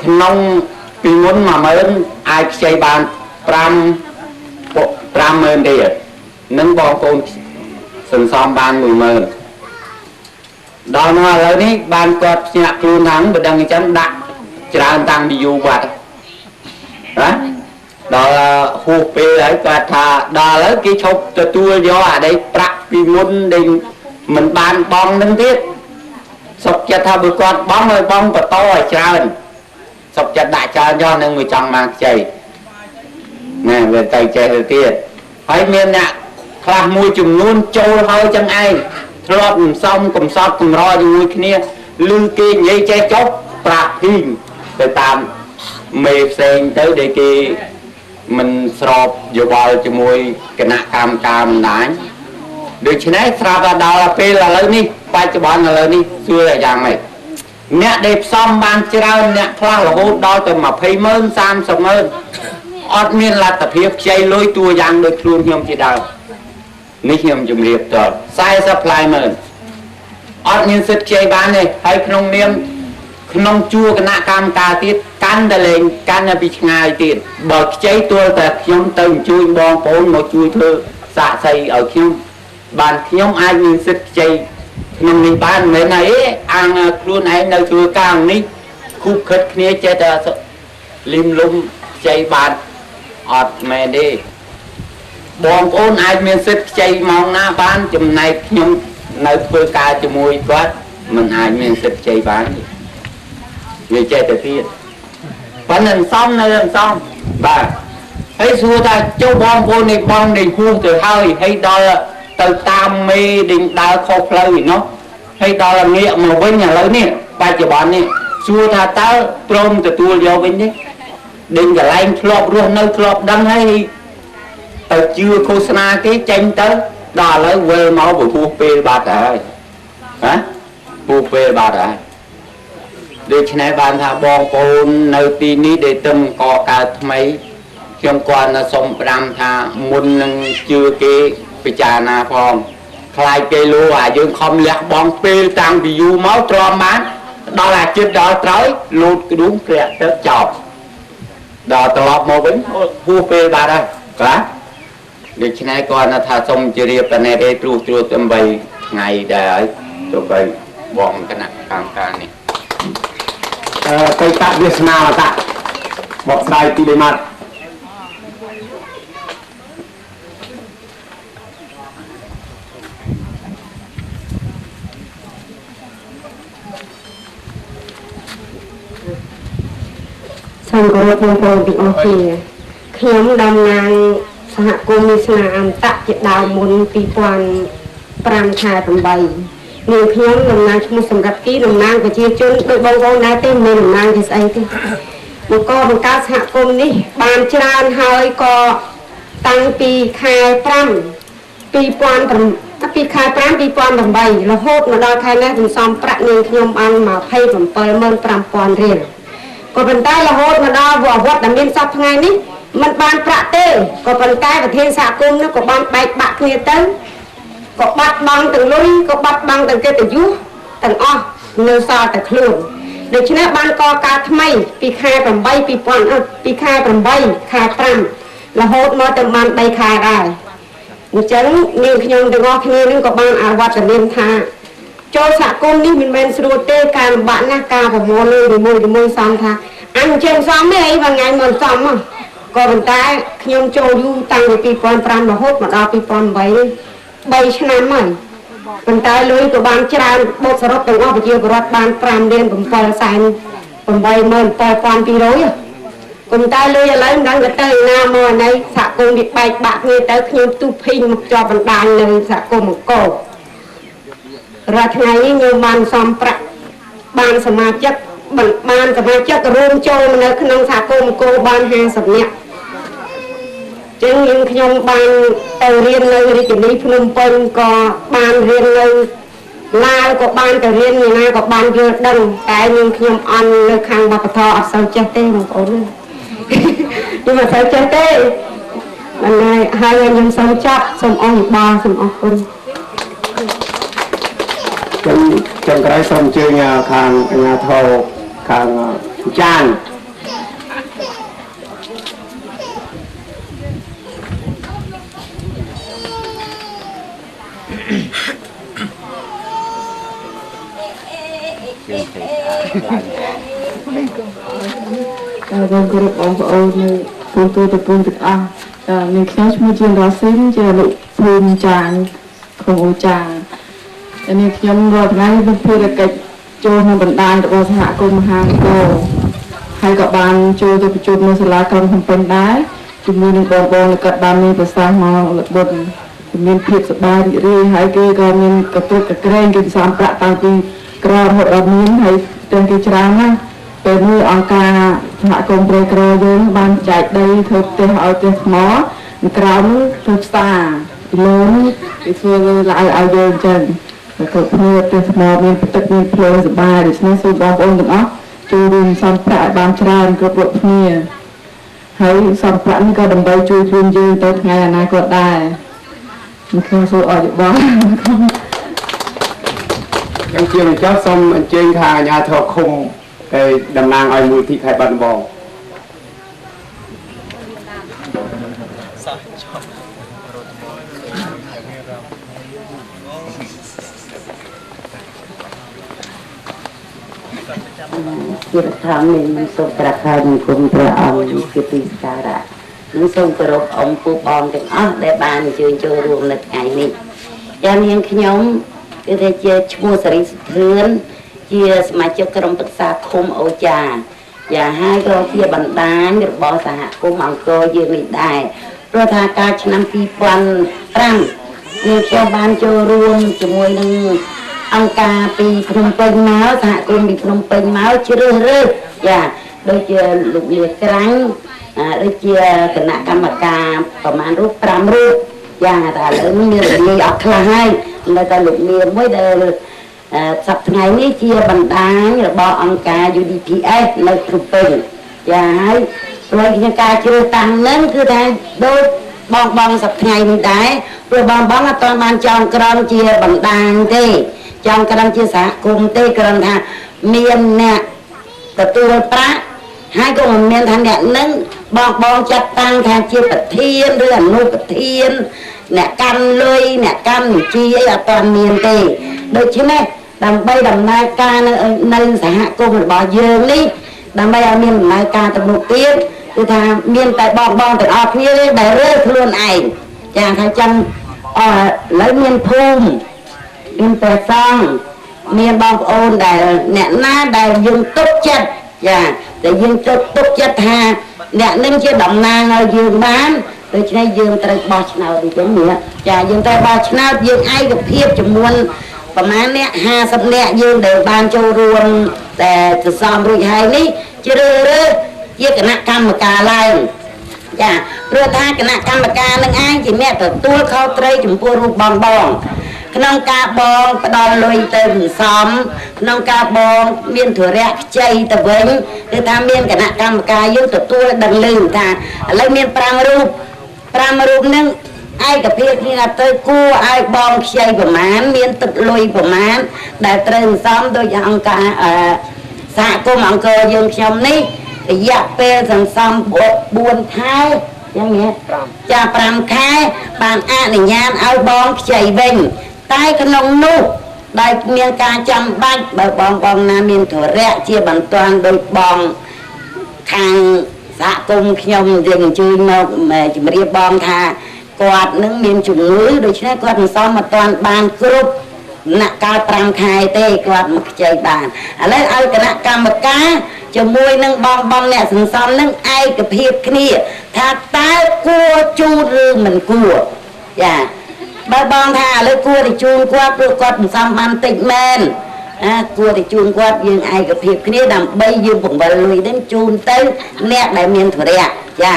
ក្នុងពីមុន10000អាចខ្ចីបាន5 50000រៀលនឹងបងប្អូនសន្សំបាន10000ដល់មកឥឡូវនេះបានគាត់ភ្ញាក់ខ្លួនថាបើដឹងអញ្ចឹងដាក់ច្រើនតាំងពីយូរបាត់ណាដល់ហួសពេលហើយគាត់ថាដល់ឥឡូវគេឈប់ទទួលយកអាដីប្រាក់ពីមុនដែលមិនបានបងនឹងទៀតសុកចិត្តថាបើគាត់បងឲ្យបងបន្តឲ្យច្រើនសុកចិត្តដាក់ច្រើនចុះនឹងមួយចង់បានខ្ចីណែវាទៅចេះទៅទៀតហើយមានអ្នកខ្លះមួយចំនួនចូលហើយចឹងឯងធ្លាប់សំសំកំសត់កម្រជាមួយគ្នាឮគេនិយាយចេះចុះប្រាក់ធីងទៅតាមមេផ្សេងទៅដែលគេមិនស្របយោបល់ជាមួយគណៈកម្មការបណ្ដាញដូច្នេះស្រាប់តែដល់ពេលឥឡូវនេះបច្ចុប្បន្នឥឡូវនេះសួរយ៉ាងម៉េចអ្នកដែលផ្សំបានច្រើនអ្នកខ្លះរហូតដល់ទៅ200,000 30,000អត់មានលទ្ធភាពខ្ចីលុយតួយ៉ាងដូចខ្លួនខ្ញុំជាដើមនេះខ្ញុំជម្រាបត40ផ្លែម៉ឺនអត់មានសិទ្ធិខ្ចីបានទេហើយក្នុងនាមក្នុងជួរគណៈកម្មការទៀតកាន់តែលេងកាន់តែពីឆ្ងាយទៀតបើខ្ចីទួលតែខ្ញុំទៅជួយបងប្អូនមកជួយធ្វើសាកសីឲ្យខ្ញុំបានខ្ញុំអាចមានសិទ្ធិខ្ចីក្នុងនេះបានមិនមែនអីអាងខ្លួនឯងនៅធ្វើការនេះគូខិតគ្នាចេះតែលឹមលុំខ្ចីបានអត់មែនទេបងប្អូនអាចមានសិទ្ធិខ្ចីម៉ោងណាបានចំណែកខ្ញុំនៅធ្វើការជាមួយគាត់មិនអាចមានសិទ្ធិខ្ចីបានទេវាចេះតែទៀតប៉ុន្តែសំនៅសំបាទហើយសួរថាចុះបងប្អូននេះបងនេះហួសទៅហើយហើយដល់ទៅតាមមេដេញដើរខុសផ្លូវឯនោះហើយដល់ងាកមកវិញឥឡូវនេះបច្ចុប្បន្ននេះសួរថាតើព្រមទទួលយកវិញទេដេញកន្លែងធ្លាប់រស់នៅធ្លាប់ដឹងហើយទៅជឿឃោសនាគេចេញទៅដល់ឥឡូវវិលមកពពោះពេលបាត់ហើយណាពោះពេលបាត់ហើយដូច្នេះបានថាបងប្អូននៅទីនេះដែលទឹមកកើតថ្មីខ្ញុំគាត់នៅសូមផ្ដាំថាមុននឹងជឿគេពិចារណាផងខ្លាចគេលូអាយើងខំលះបង់ពេលតាំងពីយូរមកទ្រាំបានដល់អាជាតិដល់ត្រោយលូតក្ដុងក្រាក់ទឹកចប់ដល់ត្រឡប់មកវិញហួសពេលបាត់ហើយបាទដូច្នេះគាត់ថាសូមជរាបណែទេត្រួសត្រួសដើម្បីថ្ងៃដែរហើយទៅបីបងគណៈកម្មការនេះ តៃតវាសនាតៈបកស្រាយពី3ម៉ាត់សូមគោរពបងប្អូនទាំងអស់គ្នាខ្ញុំតំណាងសហគមន៍វាសនាអន្តៈជាដើមមុន2005ខែ8នាងខ្ញុំតំណាងឈ្មោះសម្រាប់គីតំណាងប្រជាជនដោយបងប្អូនដែរទេមិនតំណាងជាស្អីទេមកក៏បង្កើតសហគមន៍នេះបានច្រើនហើយក៏តាំងពីខែ5 2008ពីខែ5 2008រហូតមកដល់ខែនេះសន្សំប្រាក់នាងខ្ញុំបាន275,000រៀលក៏ប៉ុន្តែរហូតមកដល់វត្តដែលមានសពថ្ងៃនេះមិនបានប្រាក់ទេក៏ប៉ុន្តែប្រធានសហគមន៍នោះក៏បានបែកបាក់គ្នាទៅក៏បាត់បង់ទាំងលុយក៏បាត់បង់ទាំងកិត្តិយសទាំងអស់នៅសល់តែខ្លួនដូច្នេះបានកការថ្មីពីខែ8 2000ពីខែ8ខែ5រហូតមកទៅបាន3ខែដែរអញ្ចឹងនាងខ្ញុំទាំងអស់គ្នានឹងក៏បានអវត្តមានថាចូលសហគមន៍នេះមិនមែនស្រួលទេការលំបាកណាស់ការប្រមូលលុយមួយៗសំថាអញជើងសំទេអីមួយថ្ងៃមិនសំហ៎ក៏ប៉ុន្តែខ្ញុំចូលយូរតាំងពី2005រហូតមកដល់2008នេះ3ឆ្នាំហើយប៉ុន្តែលុយក៏បានច្រើនបូកសរុបទាំងអស់ប្រជាពលរដ្ឋបាន5លាន7សែន87200ប៉ុន្តែលុយឥឡូវមិនដឹងទៅណាមកណីសហគមន៍វាបែកបាក់គ្នាទៅខ្ញុំទុះភីងមកជាប់បណ្ដាញនៅសហគមន៍អង្គររាល់ថ្ងៃនេះខ្ញុំបានសំប្រាក់បានសមាជិកបានសមាជិករួមចូលនៅក្នុងសហគមន៍អង្គរបាន50នាក់ចឹងយើងខ្ញុំបានទៅរៀននៅរាជធានីភ្នំពេញក៏បានរៀននៅឡាវក៏បានទៅរៀននៅណាក៏បានយល់ដឹងតែយើងខ្ញុំអន់នៅខាងវប្បធម៌អត់សូវចេះទេបងប្អូនខ្ញុំអត់សូវចេះទេហើយហើយខ្ញុំសូមចាប់សូមអរយោបល់សូមអរគុណ ចឹងចុងក្រោយសូមអញ្ជើញខាងអាជ្ញាធរខាង ចាន សូមគោរពបងប្អូននៅពូទូប្រពន្ធទាំងអស់នាងខ្ញុំឈ្មោះជារ៉ាស៊ីនជាលោកភូមិចាងឃុំអូចានាងខ្ញុំរាល់ថ្ងៃមានភារកិច្ចចូលក្នុងបណ្ដាញរបស់សហគមន៍មហាអង្គរហើយក៏បានចូលទៅប្រជុំនៅសាលាក្រុងភ្នំពេញដែរជាមួយនឹងបងបងគាត់បានមានប្រសាសន៍មកលបុនមានភាពសប្បាយរីករាយហើយគេក៏មានកទ្រុកកក្រែងគេសំប្រាក់តាំងពីក្ររហូតដល់មានហើយទាំងគេច្រើនណាស់ពេលនេះអង្គការសហគមន៍ព្រៃក្រយើងបានចែកដីធ្វើផ្ទះឲ្យផ្ទះថ្មក្រោមធ្វើផ្សារពីលើនេះគេធ្វើឡាយឲ្យយើងអញ្ចឹងតែគ្រប់គ្នាផ្ទះថ្មមានទឹកមានភ្លើងសប្បាយដូច្នេះសូមបងប្អូនទាំងអស់ចូលរួមសំប្រាក់ឲ្យបានច្រើនគ្រប់គ្រប់គ្នាហើយសំប្រាក់នេះក៏ដើម្បីជួយខ្លួនយើងទៅថ្ងៃអនាគតដែរខ្ញុំសូមអរយោបល់ខ្ញុំជាម្ចាស់សូមអញ្ជើញខាងអាជ្ញាធរឃុំតែតំណាងឲ្យមូលនិធិខេត្តបាត់ដំបង ជាបឋមនេះខ្ញុំសូមក្រាបថ្វាយបង្គំព្រះអង្គជាទីសក្ការៈនិងសូមគោរពអង្គពូបងទាំងអស់ដែលបានអញ្ជើញចូលរួមនៅថ្ងៃនេះចានាងខ្ញុំគឺថាជាឈ្មោះសេរីសុធឿនជាសមាជិកក្រុមប្រឹក្សាឃុំអូចាយ៉ាហើយក៏ជាបណ្ដាញរបស់សហគមន៍អង្គរយើងនេះដែរព្រោះថាកាលឆ្នាំ2005នាងខ្ញុំបានចូលរួមជាមួយនឹងអង្គការពីភ្នំពេញមកសហគមន៍ពីភ្នំពេញមកជ្រើសរើសយ៉ាដូចជាលោកលាក្រាញ់ដូចជាគណៈកម្មការប្រហែលរូប5រូបយ៉ាតែឥឡូវមានរលាយអស់ខ្លះហើយនៅតែលោកលាមួយដែលសប្តាហ៍ថ្ងៃនេះជាបណ្ដាញរបស់អង្គការ UDPS នៅភ្នំពេញចាហើយព្រោះខ្ញុំការជ្រើសតាំងនឹងគឺថាដូចបងបងសប្តាហ៍ថ្ងៃនេះដែរព្រោះបងបងអត់ទាន់បានចងក្រងជាបណ្ដាញទេចងក្រងជាសហគមន៍ទេគ្រាន់ថាមានអ្នកទទួលប្រាក់ហើយក៏មិនមានថាអ្នកនឹងបងបងចាត់តាំងថាជាប្រធានឬអនុប្រធានអ្នកកាន់លុយអ្នកកាន់បញ្ជីអីអត់ទាន់មានទេដូច្នេះដើម្បីដំណើរការនៅសហគមន៍របស់យើងនេះដើម្បីឲ្យមានដំណើរការទៅមុខទៀតគឺថាមានតែបងបងទាំងអស់គ្នាដែលរើខ្លួនឯងចាថាចឹងអឥឡូវមានភូមិមានព្រះសង្ឃមានបងប្អូនដែលអ្នកណាដែលយើងទុកចិត្តចាដែលយើងទុកចិត្តថាអ្នកនឹងជាតំណាងឲ្យយើងបានដូច្នេះយើងត្រូវបោះឆ្នោតអញ្ចឹងនេះចាយើងត្រូវបោះឆ្នោតយើងឯកភាពចំនួនប្រហែលអ្នក50នាក់យើងដែលបានចូលរួមតែសន្សំរួចហើយនេះជ្រើសរើសជាគណៈកម្មការឡើងចាព្រោះថាគណៈកម្មការនឹងឯងជាអ្នកទទួលខុសត្រូវចំពោះរូបបងបងក្នុងការបងផ្ដល់លុយទៅសន្សំក្នុងការបងមានធរៈខ្ចីទៅវិញគឺថាមានគណៈកម្មការយើងទទួលដឹងឮថាឥឡូវមាន5រូប5រូបនឹងឯកភាពគ្នាថាទៅគួរឲ្យបងខ្ចីប្រមាណមានទឹកលុយប្រមាណដែលត្រូវសន្សំដោយអង្គការសហគមន៍អង្គរយើងខ្ញុំនេះរយៈពេលសន្សំ4ខែយ៉ាងនេះចា5ខែបានអនុញ្ញាតឲ្យបងខ្ចីវិញតែក្នុងនោះដែលមានការចាំបាច់បើបងបងណាមានធរៈជាបន្ទាន់ដោយបងខាងសហគមន៍ខ្ញុំយើងអញ្ជើញមកជម្រាបបងថាគាត់នឹងមានជំងឺដូច្នេះគាត់មិនសមមិនទាន់បានគ្រប់ ណកាល5ខែទេគាត់មកខ្ចីបានឥឡូវឲ្យគណៈកម្មការជាមួយនឹងបងបងអ្នកសន្សំនឹងឯកភាពគ្នាថាតើគួរជូនឬមិនគួរចាបើបងថាឥឡូវគួរតែជូនគាត់ព្រោះគាត់សន្សំបានតិចមែនអាគួរតែជូនគាត់យើងឯកភាពគ្នាដើម្បីយើងបង្វិលលុយនឹងជូនទៅអ្នកដែលមានធរៈចា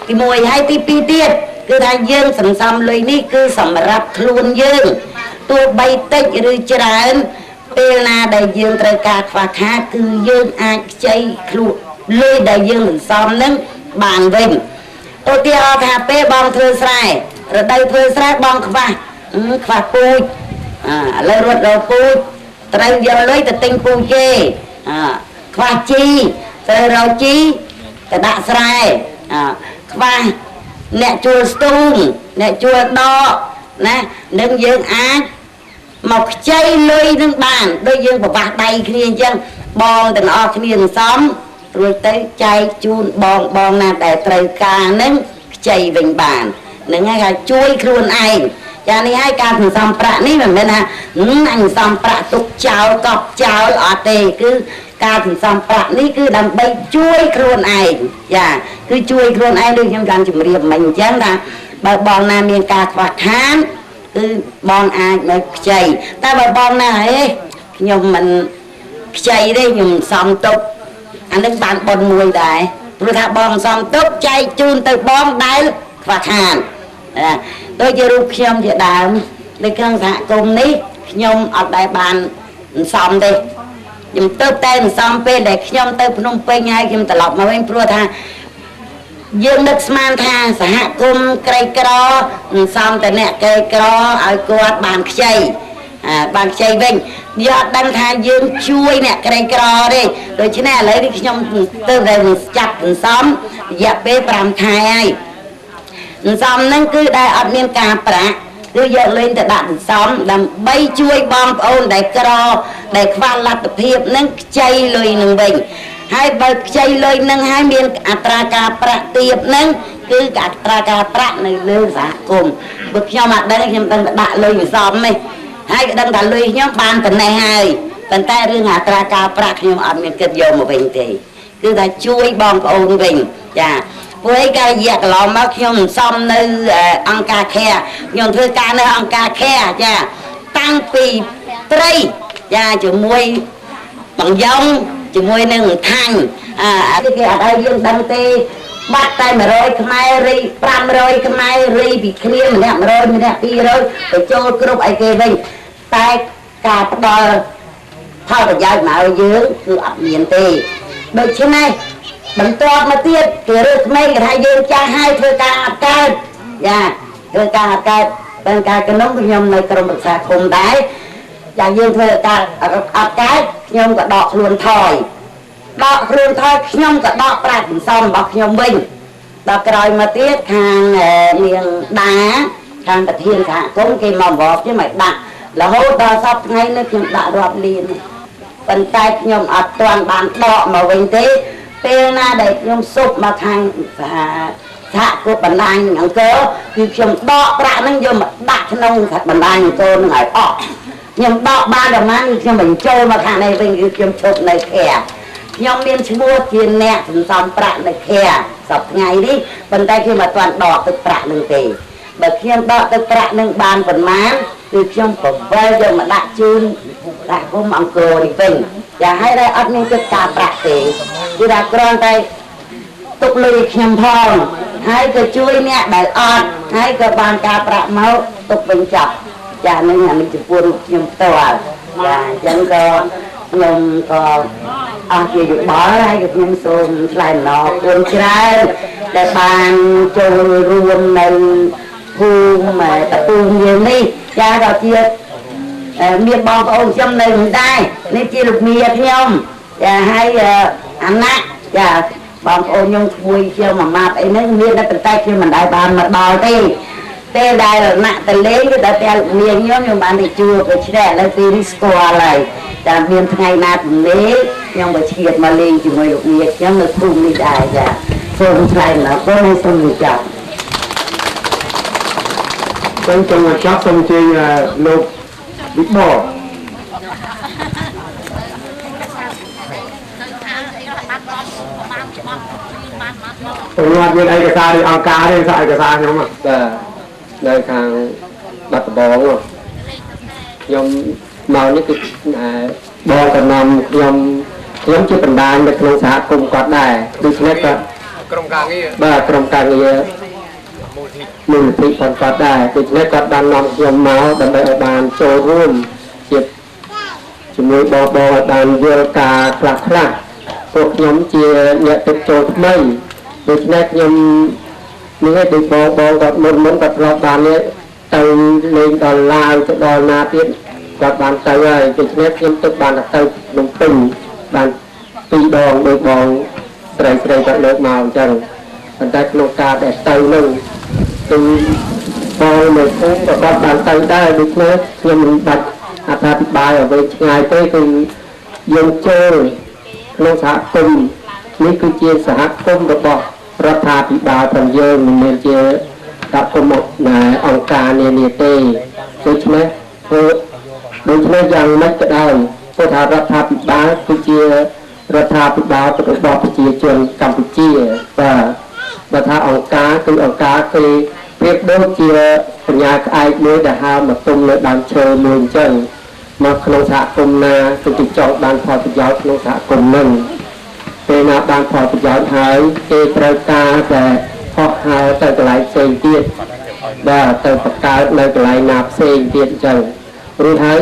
ទី1ហើយទី2ទៀតគឺថាយើងសន្សំលុយនេះគឺសម្រាប់ខ្លួនយើងទោះបីតិចឬច្រើនពេលណាដែលយើងត្រូវការខ្វះខាតគឺយើងអាចខ្ចីខ្លួនលុយដែលយើងសន្សំនឹងបានវិញឧទាហរណ៍ថាពេលបងធ្វើស្រែរដូវធ្វើស្រែបងខ្វះពូជឥឡូវរត់រកពូជត្រូវយកលុយទៅទិញពូជគេ ខ្វះជីត្រូវរកជីទៅដាក់ស្រែខ្វះអ្នកជួលស្ទូងអ្នកជួលដកណានឹងយើងអាចមកខ្ចីលុយនឹងបានដូចយើងប្រវាស់ដៃគ្នាអញ្ចឹងបងទាំងអស់គ្នាសំរួចទៅចែកជូនបងបងណាដែលត្រូវការនឹងខ្ចីវិញបាននឹងហើយថាជួយខ្លួនឯងចានេះហើយការសន្សំប្រាក់នេះមិនមែនថាអញសន្សំប្រាក់ទុកចោលកប់ចោលអត់ទេគឺការសន្សំប្រាក់នេះគឺដើម្បីជួយខ្លួនឯងចាគឺជួយខ្លួនឯងដូចខ្ញុំបានជម្រាបមិញអញ្ចឹងថាបើបងណាមានការខ្វះខាតគឺបងអាចមកខ្ចីតែបើបងណាហេខ្ញុំមិនខ្ចីទេខ្ញុំសំទុកអានេះបានប៉ុនមួយដែរព្រោះថាបងសំទុកចែកជូនទៅបងដែលខ្វះខាតដូចជារូបខ្ញុំជាដើមនៅក្នុងសហគមន៍នេះខ្ញុំអត់ដែលបានសំទេខ្ញុំទៅតែសំពេលដែលខ្ញុំទៅភ្នំពេញហើយខ្ញុំត្រឡប់មកវិញព្រោះថាយើងនឹកស្មានថាសហគមន៍ក្រីក្រសំតែអ្នកក្រីក្រឲ្យគាត់បានខ្ចីបានខ្ចីវិញយកអត់ដឹងថាយើងជួយអ្នកក្រីក្រទេដូច្នេះឥឡូវនេះខ្ញុំទៅតែចាប់សន្សំរយៈពេល5ខែហើយសន្សំហ្នឹងគឺដែលអត់មានការប្រាក់គឺយកលុយទៅដាក់សន្សំដើម្បីជួយបងប្អូនដែលក្រដែលខ្វះលទ្ធភាពហ្នឹងខ្ចីលុយនឹងវិញហើយបើខ្ចីលុយនឹងហើយមានអត្រាការប្រាក់ទាបហ្នឹងគឺអត្រាការប្រាក់នៅលើសហគមន៍បើខ្ញុំអត់ដឹងខ្ញុំដឹងតែដាក់លុយសន្សំនេះហើយក៏ដឹងថាលុយខ្ញុំបានប៉ុណ្ណេះហើយប៉ុន្តែរឿងអត្រាការប្រាក់ខ្ញុំអត់មានគិតយកមកវិញទេគឺថាជួយបងប្អូនវិញចាព្រោះឯកាលរយៈកន្លងមកខ្ញុំសំនៅអង្គការខែខ្ញុំធ្វើការនៅអង្គការខែចាតាំងពីត្រីចាជាមួយបងយ៉ងជាមួយនឹងខាញ់អាគេអត់ឲ្យយើងដឹងទេបាត់តែ100ខ្មែររី500ខ្មែររីពីគ្នាម្នាក់100ម្នាក់200ទៅចូលគ្រប់អីគេវិញតែការផ្ដល់ផលប្រយោជន៍មកឲ្យយើងគឺអត់មានទេដូច្នេះបន្ទាប់មកទៀតគេរើសក្មេងគេថាយើងចាស់ហើយធ្វើការអត់កើតចាធ្វើការអត់កើតតែការកណ្ដុងខ្ញុំនៅក្រុមប្រឹក្សាឃុំដែរចាយើងធ្វើការអត់កើតខ្ញុំក៏ដកខ្លួនថយដកខ្លួនថយខ្ញុំក៏ដកប្រាក់សន្សំរបស់ខ្ញុំវិញដល់ក្រោយមកទៀតខាងនាងដាខាងប្រធានសហគមន៍គេមកបកខ្ញុំឲ្យដាក់រហូតដល់សប្តាហ៍ថ្ងៃនេះខ្ញុំដាក់រាប់លានប៉ុន្តែខ្ញុំអត់ទាន់បានដកមកវិញទេពេលណាដែលខ្ញុំសុបមកខាងសហគមន៍បណ្ដាញអង្គរគឺខ្ញុំដកប្រាក់ហ្នឹងយកមកដាក់ក្នុងបណ្ដាញអង្គរហ្នឹងឲ្យអស់ខ្ញុំដកបានប្រហែលខ្ញុំបញ្ចូលមកខាងនេះវិញគឺខ្ញុំឈប់នៅខែខ្ញុំមានឈ្មោះជាអ្នកសន្សំប្រាក់នៅខែសប្តាហ៍ថ្ងៃនេះប៉ុន្តែខ្ញុំអត់ទាន់ដកទឹកប្រាក់នឹងទេបើខ្ញុំដកទឹកប្រាក់នឹងបានប៉ុន្មានគឺខ្ញុំពវល់យកមកដាក់ជូនសហគមន៍អង្គរនេះវិញចាហើយដែលអត់មានគិតការប្រាក់ទេគឺថាគ្រាន់តែទុកលុយខ្ញុំផងហើយក៏ជួយអ្នកដែលអត់ហើយក៏បានការប្រាក់មកទុកវិញចប់ចានឹងអានេះចំពោះរូបខ្ញុំផ្ទាល់ចាអញ្ចឹងក៏ខ្ញុំក៏អស់ជាយោបល់ហើយក៏ខ្ញុំសូមថ្លែងអំណរគុណច្រើនដែលបានចូលរួមនៅភូមិតពូមយើងនេះចាក៏ជាមានបងប្អូនខ្ញុំនៅដែរនេះជាលោកមាខ្ញុំចាហើយអាណាចាបងប្អូនខ្ញុំក្មួយខ្ញុំមួយម៉ាត់អីហ្នឹងមានតែប៉ុន្តែខ្ញុំមិនដែលបានមកដល់ទេពេលដែលណាក់ទៅលេងគឺដល់តែលោកមាខ្ញុំខ្ញុំបានទៅជួបដូច្នេះឥឡូវទីនេះស្គាល់ហើយតែមានថ្ងៃណាទំនេរខ្ញុំក៏ឈៀតមកលេងជាមួយលោកមាខ្ញុំនៅភូមិនេះដែរចាសូមថ្លែងអំណរគុណហើយសូមបញ្ចប់សូមចង់ចប់សូមអញ្ជើញលោកវិបលខ្ញុំអត់មានឯកសារឬអង្គការទេឯកសារខ្ញុំបាទនៅខាងបាត់ដំបងខ្ញុំមកនេះគឺបងកំណំខ្ញុំជាបណ្ដាញនៅក្នុងសហគមន៍គាត់ដែរដូច្នេះក៏ក្រុមការងារបាទក្រុមការងារមូលនិធិផងគាត់ដែរដូច្នេះគាត់បាននាំខ្ញុំមកដើម្បីឲ្យបានចូលរួមជាជាមួយបងបងឲ្យបានយល់ការខ្លះខ្លះពួកខ្ញុំជាអ្នកទៅចូលថ្មីដូច្នេះខ្ញុំនេះឲ្យដូចបងបងគាត់មុនគាត់ធ្លាប់បាននេះទៅលេងដល់ឡាវទៅដល់ណាទៀតគាត់បានទៅហើយដូច្នេះខ្ញុំទៅបានទៅភ្នំពេញបាន ពីរដងដោយបងស្រីស្រីក៏លើកមកអញ្ចឹងប៉ុន្តែក្នុងការដែលទៅនឹងគឺបងនៅភូមិក៏គាត់បានទៅដែរដូច្នេះខ្ញុំមិនបាច់អត្ថាធិប្បាយអ្វីឆ្ងាយទេគឺយើងចូលក្នុងសហគមន៍នេះគឺជាសហគមន៍របស់រដ្ឋាភិបាលផងយើងមិនមែនជាសហគមន៍នៃអង្គការនានាទេដូច្នេះធ្វើដូច្នេះយ៉ាងម៉េចក៏ដោយព្រោះថារដ្ឋាភិបាលគឺជារដ្ឋាភិបាលរបស់ប្រជាជនកម្ពុជាបាទបើថាអង្គការគឺអង្គការគេប្រៀបដូចជាបញ្ញាក្អែកមួយដែលហើរមកទុំលើដើមឈើមួយអញ្ចឹងមកក្នុងសហគមន៍ណាគឺចង់បានផលប្រយោជន៍ក្នុងសហគមន៍នឹងពេលណាបានផលប្រយោជន៍ហើយគេត្រូវការតែហោះហើរទៅកន្លែងផ្សេងទៀតបាទទៅបង្កើតនៅកន្លែងណាផ្សេងទៀតអញ្ចឹងរួចហើយ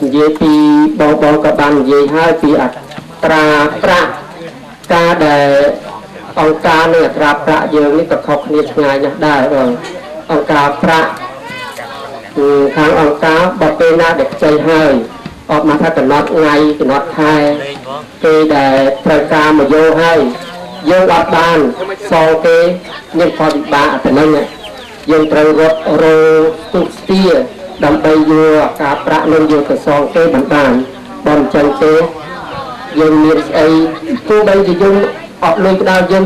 និយាយពីបងបងក៏បាននិយាយហើយពីអត្រាប្រាក់ការដែលអង្គការនិងអត្រាប្រាក់យើងនេះក៏ខុសគ្នាឆ្ងាយណាស់ដែរបងអង្គការប្រាក់ខាងអង្គការបើពេលណាដែលខ្ចីហើយអត់មកថាកំណត់ថ្ងៃកំណត់ខែគេដែលត្រូវការមកយកហើយយើងអត់បានសងគេមានផលវិបាកអត់នឹងយើងត្រូវរត់រោទុកស្ទាដើម្បីយកការប្រាក់នឹងយកទៅសងគេមិនបានបើមិនចឹងទេយើងមានស្អីទោះបីជាយើងអត់លុយក្តៅយើង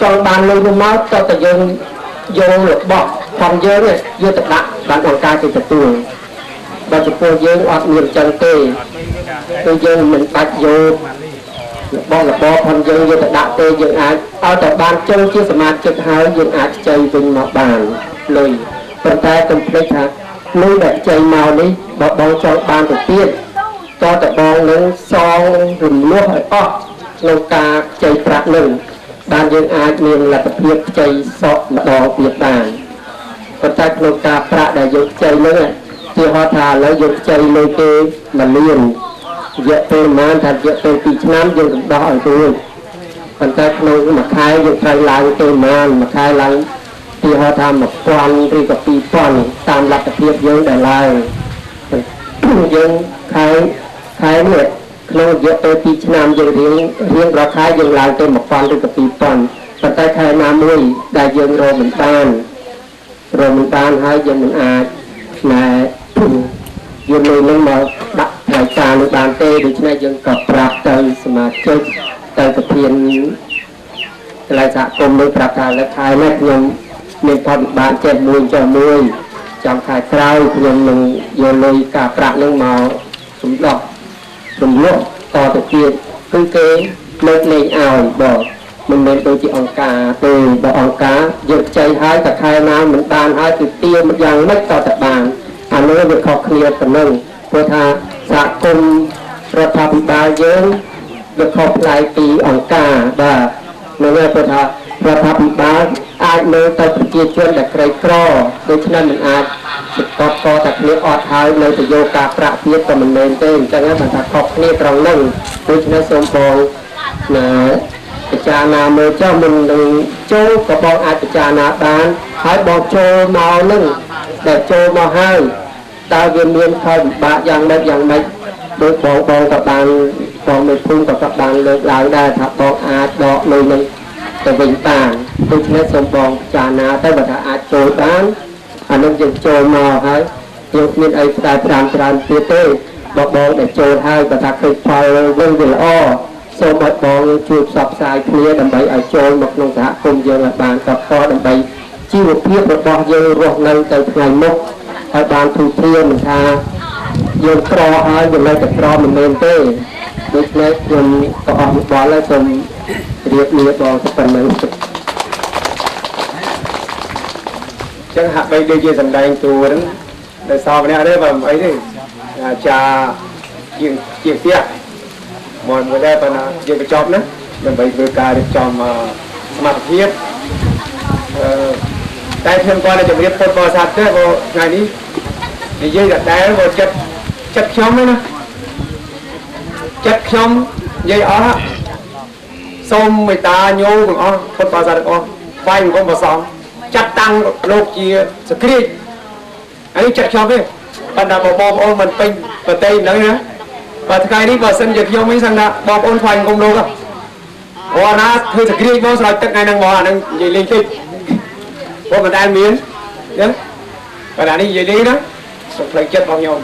ចង់បានលុយនោះមកតើតែយើងយករបស់ផងយើងយកទៅដាក់បានអង្គការគេទទួលបើចំពោះយើងអត់មានចឹងទេគឺយើងមិនបាច់យករបស់របរផងយើងយកទៅដាក់ទេយើងអាចឲ្យតែបានចូលជាសមាជិកហើយយើងអាចខ្ចីវិញមកបានលុយប៉ុន្តែកុំភ្លេចថាលុយដែលខ្ចីមកនេះបើបងចង់បានទៅទៀតតើតបងនឹងសងរំលោះឲ្យអស់ក្នុងការខ្ចីប្រាក់នឹងបានយើងអាចមានលទ្ធភាពខ្ចីសក់ម្ដងទៀតបានប៉ុន្តែក្នុងការប្រាក់ដែលយើងខ្ចីនឹងជាហោថាឥឡូវយើងខ្ចីលុយគេ1លានរយៈពេលប្រហែលថារយៈពេល2ឆ្នាំយើងរំដោះឲ្យរួចប៉ុន្តែក្នុងមួយខែយើងត្រូវឡើងទៅប្រហែលមួយខែឡើងទីហោថា1000ឬក៏2000តាមលទ្ធភាពយើងដែលឡើងយើងខែខែនេះក្នុងរយៈពេល2ឆ្នាំយើងរៀងរាល់ខែយើងឡើងទៅ1000ឬក៏2000ប៉ុន្តែខែណាមួយដែលយើងរកមិនបានហើយយើងមិនអាចណែយកលុយនឹងមកដាក់ថ្លៃការនោះបានទេដូច្នេះយើងក៏ប្រាប់ទៅសមាជិកទៅប្រធានកន្លែងសហគមន៍មួយប្រាប់ថាលើខែនេះខ្ញុំមានផលវិបាកចេះមួយចុះមួយចាំខែក្រោយខ្ញុំនឹងយកលុយការប្រាក់នឹងមកសម្ដោះរំលោះតទៅទៀតគឺគេលើកលែងឲ្យបងមិនមែនដូចជាអង្គការទេបើអង្គការយើងខ្ចីហើយតែខែណាមិនបានហើយគឺទាមយ៉ាងម៉េចក៏តែបានអានោះវាខុសគ្នាប៉ុណ្ណឹងព្រោះថាសហគមន៍រដ្ឋាភិបាលយើងវាខុសប្លែកពីអង្គការបាទនៅនេះព្រោះថារដ្ឋាភិបាលអាចមើលទៅប្រជាជនដែលក្រីក្រដូច្នេះមិនអាចសកត់កតែគ្នាអត់ហើយនៅទៅយកការប្រាក់ទៀតក៏មិនមែនទេអញ្ចឹងបានថាខុសគ្នាត្រង់ហ្នឹងដូច្នេះសូមបងណាពិចារណាមើលចុះមិននឹងចូលក៏បងអាចពិចារណាបានហើយបងចូលមកនឹងដែលចូលមកហើយតើវាមានផលវិបាកយ៉ាងម៉េចយ៉ាងម៉េចដោយបងបងក៏បានបងមេភូមិក៏បានលើកឡើងដែរថាបងអាចដកលុយនឹងទៅវិញបានដូច្នេះសូមបងពិចារណាទៅបើថាអាចចូលបានអានឹងយើងចូលមកហើយយើងគ្មានអីផ្ដាយប្រាំច្រើនទៀតទេបើបងដែលចូលហើយបើថាឃើញផលវិញវាល្អសូមឲ្យបងជួយផ្សព្វផ្សាយគ្នាដើម្បីឲ្យចូលមកក្នុងសហគមន៍យើងឲ្យបានកកដើម្បីជីវភាពរបស់យើងរស់នៅទៅថ្ងៃមុខឲ្យបានធូរធារមិនថាយើងក្រហើយយើងនៅតែក្រមិនមែនទេដូច្នេះខ្ញុំក៏អស់យោបល់ហើយសូមរៀបលាបងប៉ុណ្ណឹងចឹងហាក់បីដូចជាសម្ដែងតួហ្នឹងដែលសម្នាក់ទេបើមិនអីទេអាចារ្យជាងផ្ទះមកមួយដែរប៉ុន្តែយើងបញ្ចប់ណាដើម្បីធ្វើការរៀបចំសមត្ថភាពតែខ្ញុំគាត់តែជម្រាបពុទ្ធបរិស័ទទេព្រោះថ្ងៃនេះនិយាយដដែលព្រោះចិត្តខ្ញុំណាចិត្តខ្ញុំនិយាយអស់សូមមេត្តាញោមទាំងអស់ពុទ្ធបរិស័ទទាំងអស់ថ្វាយបង្គំព្រះសង្ឃចាត់តាំងលោកជាសក្រិចអានេះចិត្តខ្ញុំទេប៉ុន្តែបងប្អូនមិនពេញប្រតិហ្នឹងណា បើថ្ងៃនេះបើសិនជាខ្ញុំវិញសឹងថាបងប្អូនថ្វាយអង្គមលោកអូអាណាធ្វើសក្រីបងស្រោចទឹកថ្ងៃហ្នឹងមកអាហ្នឹងនិយាយលេងតិចព្រោះមិនដែលមានចឹងបើអានេះនិយាយលេងណាសុខផ្លូវចិត្តរបស់ខ្ញុំ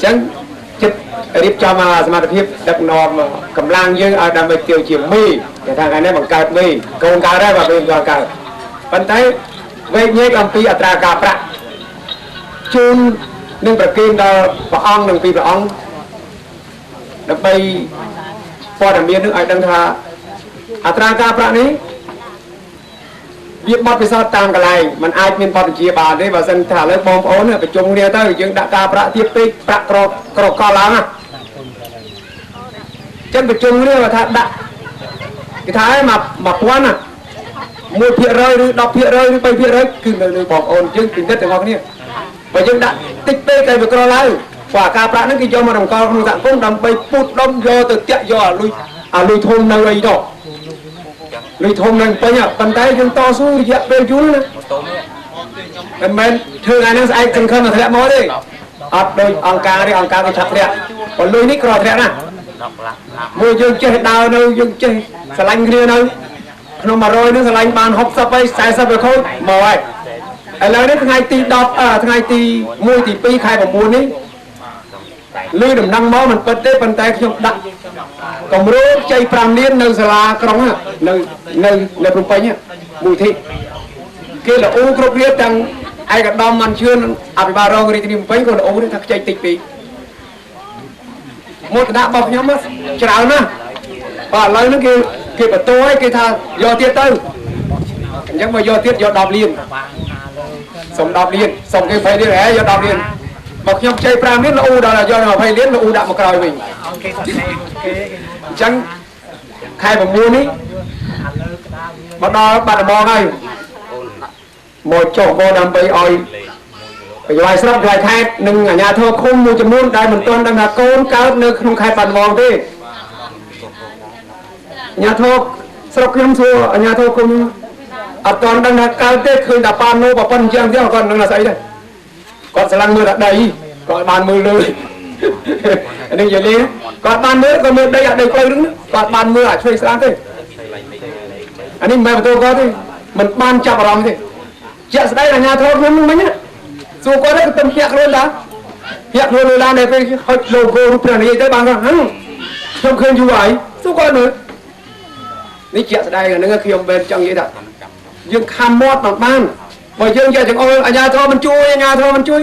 ចឹងចិត្តរៀបចំសមត្ថភាពដឹកនាំកម្លាំងយើងឲ្យដើម្បីទាវជាមេគេថាថ្ងៃនេះបង្កើតមេកូនកើតហើយបើពេលកើតកើតប៉ុន្តែវែកញែកអំពីអត្រាការប្រាក់ជូននឹងប្រគេនដល់ព្រះអង្គនិងពីព្រះអង្គដើម្បីព័ត៌មាននឹងឲ្យដឹងថាអត្រាការប្រាក់នេះវាបទពិសោធន៍តាមកន្លែងมันអាចមានបទវិជាបានទេបើសិនថាឥឡូវបងប្អូនប្រជុំគ្នាទៅយើងដាក់ការប្រាក់ទៀតពេកប្រាក់ក្រកឡើងណាចឹងប្រជុំគ្នាបើថាដាក់គេថាឲ្យ1000ណា1%ឬ10%ឬ3%គឺនៅលើបងប្អូនយើងពិនិត្យទាំងអស់គ្នាបើយើងដាក់តិចពេកតែវាក្រឡើងព្រោះការប្រាក់ហ្នឹងគេយកមកតម្កល់ក្នុងសហគមន៍ដើម្បីពូតដុំយកទៅតាក់យកអាលុយធំនៅអីនោះលុយធំនៅពេញប៉ុន្តែយើងតស៊ូរយៈពេលយូរណាមិនមែនធ្វើថ្ងៃហ្នឹងស្អែកសង្ឃឹមតែធ្លាក់មកទេអត់ដូចអង្គការទេអង្គការគេឆាប់ធ្លាក់បើលុយនេះក្រធ្លាក់ណាមួយយើងចេះដើរនៅយើងចេះស្រឡាញ់គ្នានៅក្នុង100នឹងស្រឡាញ់បាន60ហើយ40ទៅខូចមកហើយឥឡូវនេះថ្ងៃទី10ថ្ងៃទី1ទី2ខែ9នេះលឺដំណឹងមកមិនពិតទេប៉ុន្តែខ្ញុំដាក់គម្រោងខ្ចី5លាននៅសាលាក្រុងនៅនៅនៅភ្នំពេញមូលធិគេល្អគ្រប់គ្នាទាំងឯកឧត្តមមិនជឿនអភិបាលរងរាជធានីភ្នំពេញក៏ល្អនេះថាខ្ចីតិចពេកមោទនៈរបស់ខ្ញុំច្រើនណាស់បាទឥឡូវនេះគេបន្ទោឲ្យគេថាយកទៀតទៅអញ្ចឹងមកយកទៀតយក10លានសុំ10លានសុំគេ20លានហេយក10លានបើខ្ញុំខ្ចី5លានល្អដល់យក20លានល្អដាក់មកក្រោយវិញអញ្ចឹងខែ9នេះមកដល់បាត់ដំបងហើយមកចុះមកដើម្បីឲ្យយោបាយស្រុកយោបាយខេត្តនិងអាជ្ញាធរឃុំមួយចំនួនដែលមិនទាន់ដឹងថាកូនកើតនៅក្នុងខេត្តបាត់ដំបងទេអាជ្ញាធរស្រុកខ្ញុំសួរអាជ្ញាធរឃុំអត់ទាន់ដឹងថាកើតទេឃើញតែប៉ាណូប្រពន្ធអញ្ចឹងទេគាត់មិនដឹងថាស្អីទេគាត់ស្រឡាញ់មើលតែដីគាត់បានមើលលើនេះយល់ទេគាត់បានមើលក៏មើលដីអាដីផ្លូវហ្នឹងគាត់បានមើលអាឆ្វេងស្ដាំទេអានេះមិនមែនបន្ទោគាត់ទេមិនបានចាប់អារម្មណ៍ទេជាក់ស្ដែងអាជ្ញាធរខ្ញុំមិញសួរគាត់ទៅទៅភ្ញាក់ខ្លួនដែរភ្ញាក់ខ្លួនលើឡានដែលពេលហុច logo រូបព្រះនាយទៅបានគាត់ខ្ញុំឃើញយូរហើយសួរគាត់មើលនេះជាក់ស្ដែងអាហ្នឹងខ្ញុំមិនចង់និយាយថាយើងខំមាត់មិនបានបើយើងយកចង្អុលអាជ្ញាធរមិនជួយអាជ្ញាធរមិនជួយ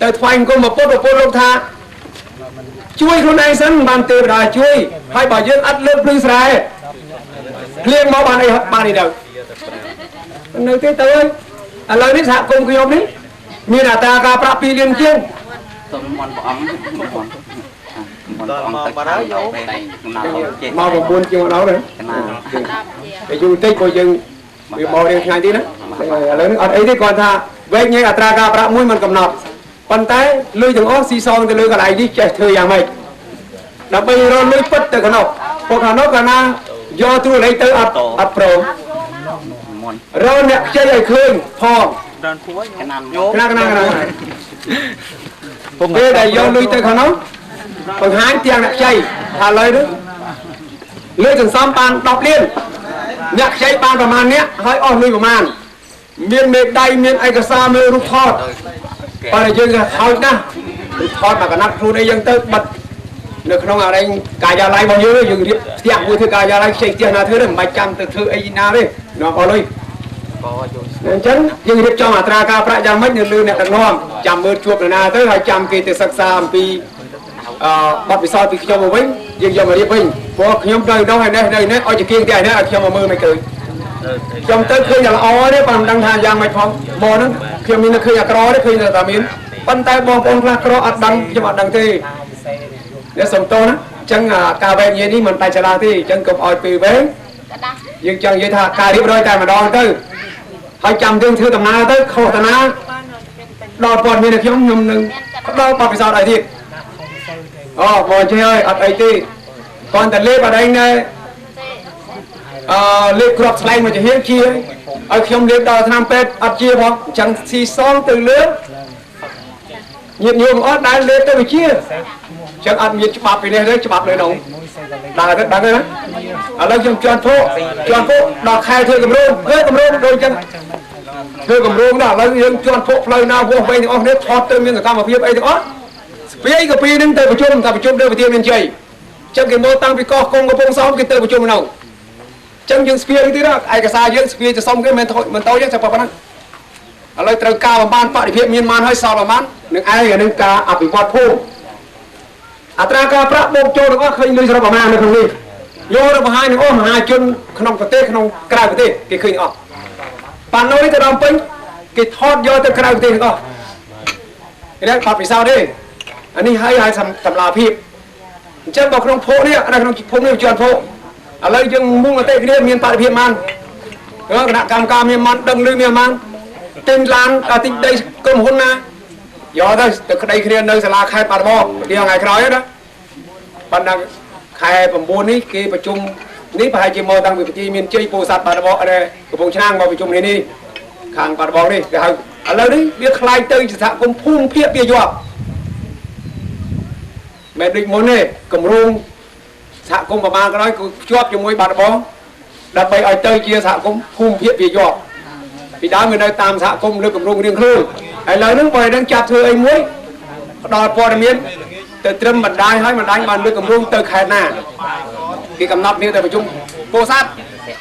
ទៅថ្វាយអង្គមពុទ្ធពុទ្ធលោកថាជួយខ្លួនឯងសិនបានទេវតាជួយហើយបើយើងអត់លើកភ្លឺស្រែភ្លៀងមកបានអីបានអីទៅនៅទេទៅឥឡូវនេះសហគមន៍ខ្ញុំនេះមានអត្រាការប្រាក់2លានជាងសូមមន់ព្រះអង្គមន់ព្រះអង្គទៅមក9ជាងដល់ណាតែយូរតិចក៏យើងវាមករៀងថ្ងៃទៀតណាឥឡូវនេះអត់អីទេគាត់ថាវែកញែកអត្រាការប្រាក់មួយមិនកំណត់ប៉ុន្តែលុយទាំងអស់ស៊ីសងទៅលើកន្លែងនេះចេះធ្វើយ៉ាងម៉េចដើម្បីរកលុយពិតទៅខាងនោះពួកខាងនោះកាលណាយកទូលេខទៅអត់អត់ព្រមរកអ្នកខ្ចីឲ្យឃើញផងកណាកណាកណាពេលដែលយកលុយទៅខាងនោះបង្ហាញទាំងអ្នកខ្ចីថាឥឡូវនេះលុយសន្សំបាន10លានអ្នកខ្ចីបានប្រមាណអ្នកហើយអស់លុយប្រមាណមានមេដៃមានឯកសារមានរូបថតបើយើងហោចណាស់រូបថតមកកណាត់ខ្លួនអីយើងទៅបិទនៅក្នុងអរិញកាយាល័យរបស់យើងយើងរៀបផ្ទះមួយធ្វើកាយាល័យខ្ចីផ្ទះណាធ្វើទេមិនបាច់ចាំទៅធ្វើអីណាទេនាំអស់លុយអញ្ចឹងយើងរៀបចំអត្រាការប្រាក់យ៉ាងម៉េចនៅលើអ្នកដឹកនាំចាំមើលជួបនរណាទៅហើយចាំគេទៅសិក្សាអំពីបទពិសោធន៍ពីខ្ញុំមកវិញយើងយកមករៀបវិញព្រោះខ្ញុំទៅនោះហើយនេះនៅនេះឲ្យជាគៀងតែនេះឲ្យខ្ញុំមកមើលមិនឃើញខ្ញុំទៅឃើញតែល្អទេបើមិនដឹងថាយ៉ាងម៉េចផងមកហ្នឹងខ្ញុំមានឃើញអាក្រទេឃើញតែមានប៉ុន្តែបងប្អូនខ្លះក្រអត់ដឹងខ្ញុំអត់ដឹងទេនេះសុំទោសណាអញ្ចឹងការវែកញែកនេះមិនដាច់ចរាទេអញ្ចឹងកុំឲ្យពេលវែងយើងចង់និយាយថាការរៀបរយតែម្ដងទៅហើយចាំយើងធ្វើដំណើរទៅខុសតាណាដល់ព័ត៌មានខ្ញុំខ្ញុំនឹងផ្ដល់បទពិសោធន៍ឲ្យទៀតអូបងចេះហើយអត់អីទេគ្រាន់តែលេបអត់អីណែ អឺលេខគ្រាប់ស្លែងមួយចំហៀងជាឲ្យខ្ញុំលេបដល់ឆ្នាំពេទ្យអត់ជាផងអញ្ចឹងស៊ីសងទៅលើញាតិញោមអត់ដែលលេបទៅវិជាអញ្ចឹងអត់មានច្បាប់ពីនេះទេច្បាប់លើនោះដើរទៅដឹងទេណាឥឡូវខ្ញុំជន់ភក់ជន់ភក់ដល់ខែធ្វើកម្រងធ្វើកម្រងដូចអញ្ចឹងធ្វើកម្រងដល់ឥឡូវយើងជន់ភក់ផ្លូវណាវាស់វែងទាំងអស់នេះថតទៅមានសកម្មភាពអីទាំងអស់ស្ពាយក៏ពីនឹងទៅប្រជុំតែប្រជុំនៅប្រទេសមានជ័យអញ្ចឹងគេមកតាំងពីកោះកុងកំពង់សោមគេទៅប្រជុំនោះអញ្ចឹងយើងស្ពាយទៀតឯកសារយើងស្ពាយទៅសុំគេមិនមិនតូចទេតែប៉ុណ្ណឹងឥឡូវត្រូវការបំបានបរិភិបមានបានហើយសល់ប្រហែលនឹងឯងនឹងការអភិវឌ្ឍភូមិអត្រាការប្រាក់បូកចូលទាំងអស់ឃើញលុយសរុបប្រមាណនៅក្នុងនេះយកទៅបង្ហាញនឹងអស់មហាជនក្នុងប្រទេសក្នុងក្រៅប្រទេសគេឃើញអស់ប៉ាណូនេះទៅដល់ពេញគេថតយកទៅក្រៅប្រទេសទាំងអស់គេបាត់ពិសោធន៍ទេអានេះហើយឲ្យសម្លាភាពអញ្ចឹងបើក្នុងភពនេះនៅក្នុងភូមិនេះជាន់ភពឥឡូវយើងមុងអតិគ្នាមានបរិភិបបានគណៈកម្មការមានបានដឹងឮមានបានទិញឡានទិញដីក្រុមហ៊ុនណាយកទៅទៅក្តីគ្នានៅសាលាខេត្តបាត់ដំបងទីថ្ងៃក្រោយណាប៉ុន្តែខែ9នេះគេប្រជុំនេះប្រហែលជាមកតាំងពីប្រជាមានជ័យពោធិ៍សាត់បាត់ដំបងកំពង់ឆ្នាំងមកប្រជុំនេះនេះខាងបាត់ដំបងនេះគេហៅឥឡូវនេះវាคล้ายទៅជាសហគមន៍ភូមិភាគពាយ័ព្យមិនដូចមុនទេគម្រោងសហគមន៍ប្រមាណក៏ដោយគឺភ្ជាប់ជាមួយបាត់ដំបងដើម្បីឲ្យទៅជាសហគមន៍ភូមិភាគពាយ័ព្យពីដើមវានៅតាមសហគមន៍លើគម្រោងរៀងខ្លួនឥឡូវហ្នឹងបើដឹងចាប់ធ្វើអីមួយផ្ដល់ព័ត៌មានទៅត្រឹមបណ្ដាញហើយបណ្ដាញបានលើកគម្រោងទៅខេត្តណាគេកំណត់គ្នាទៅប្រជុំពោធិ៍សាត់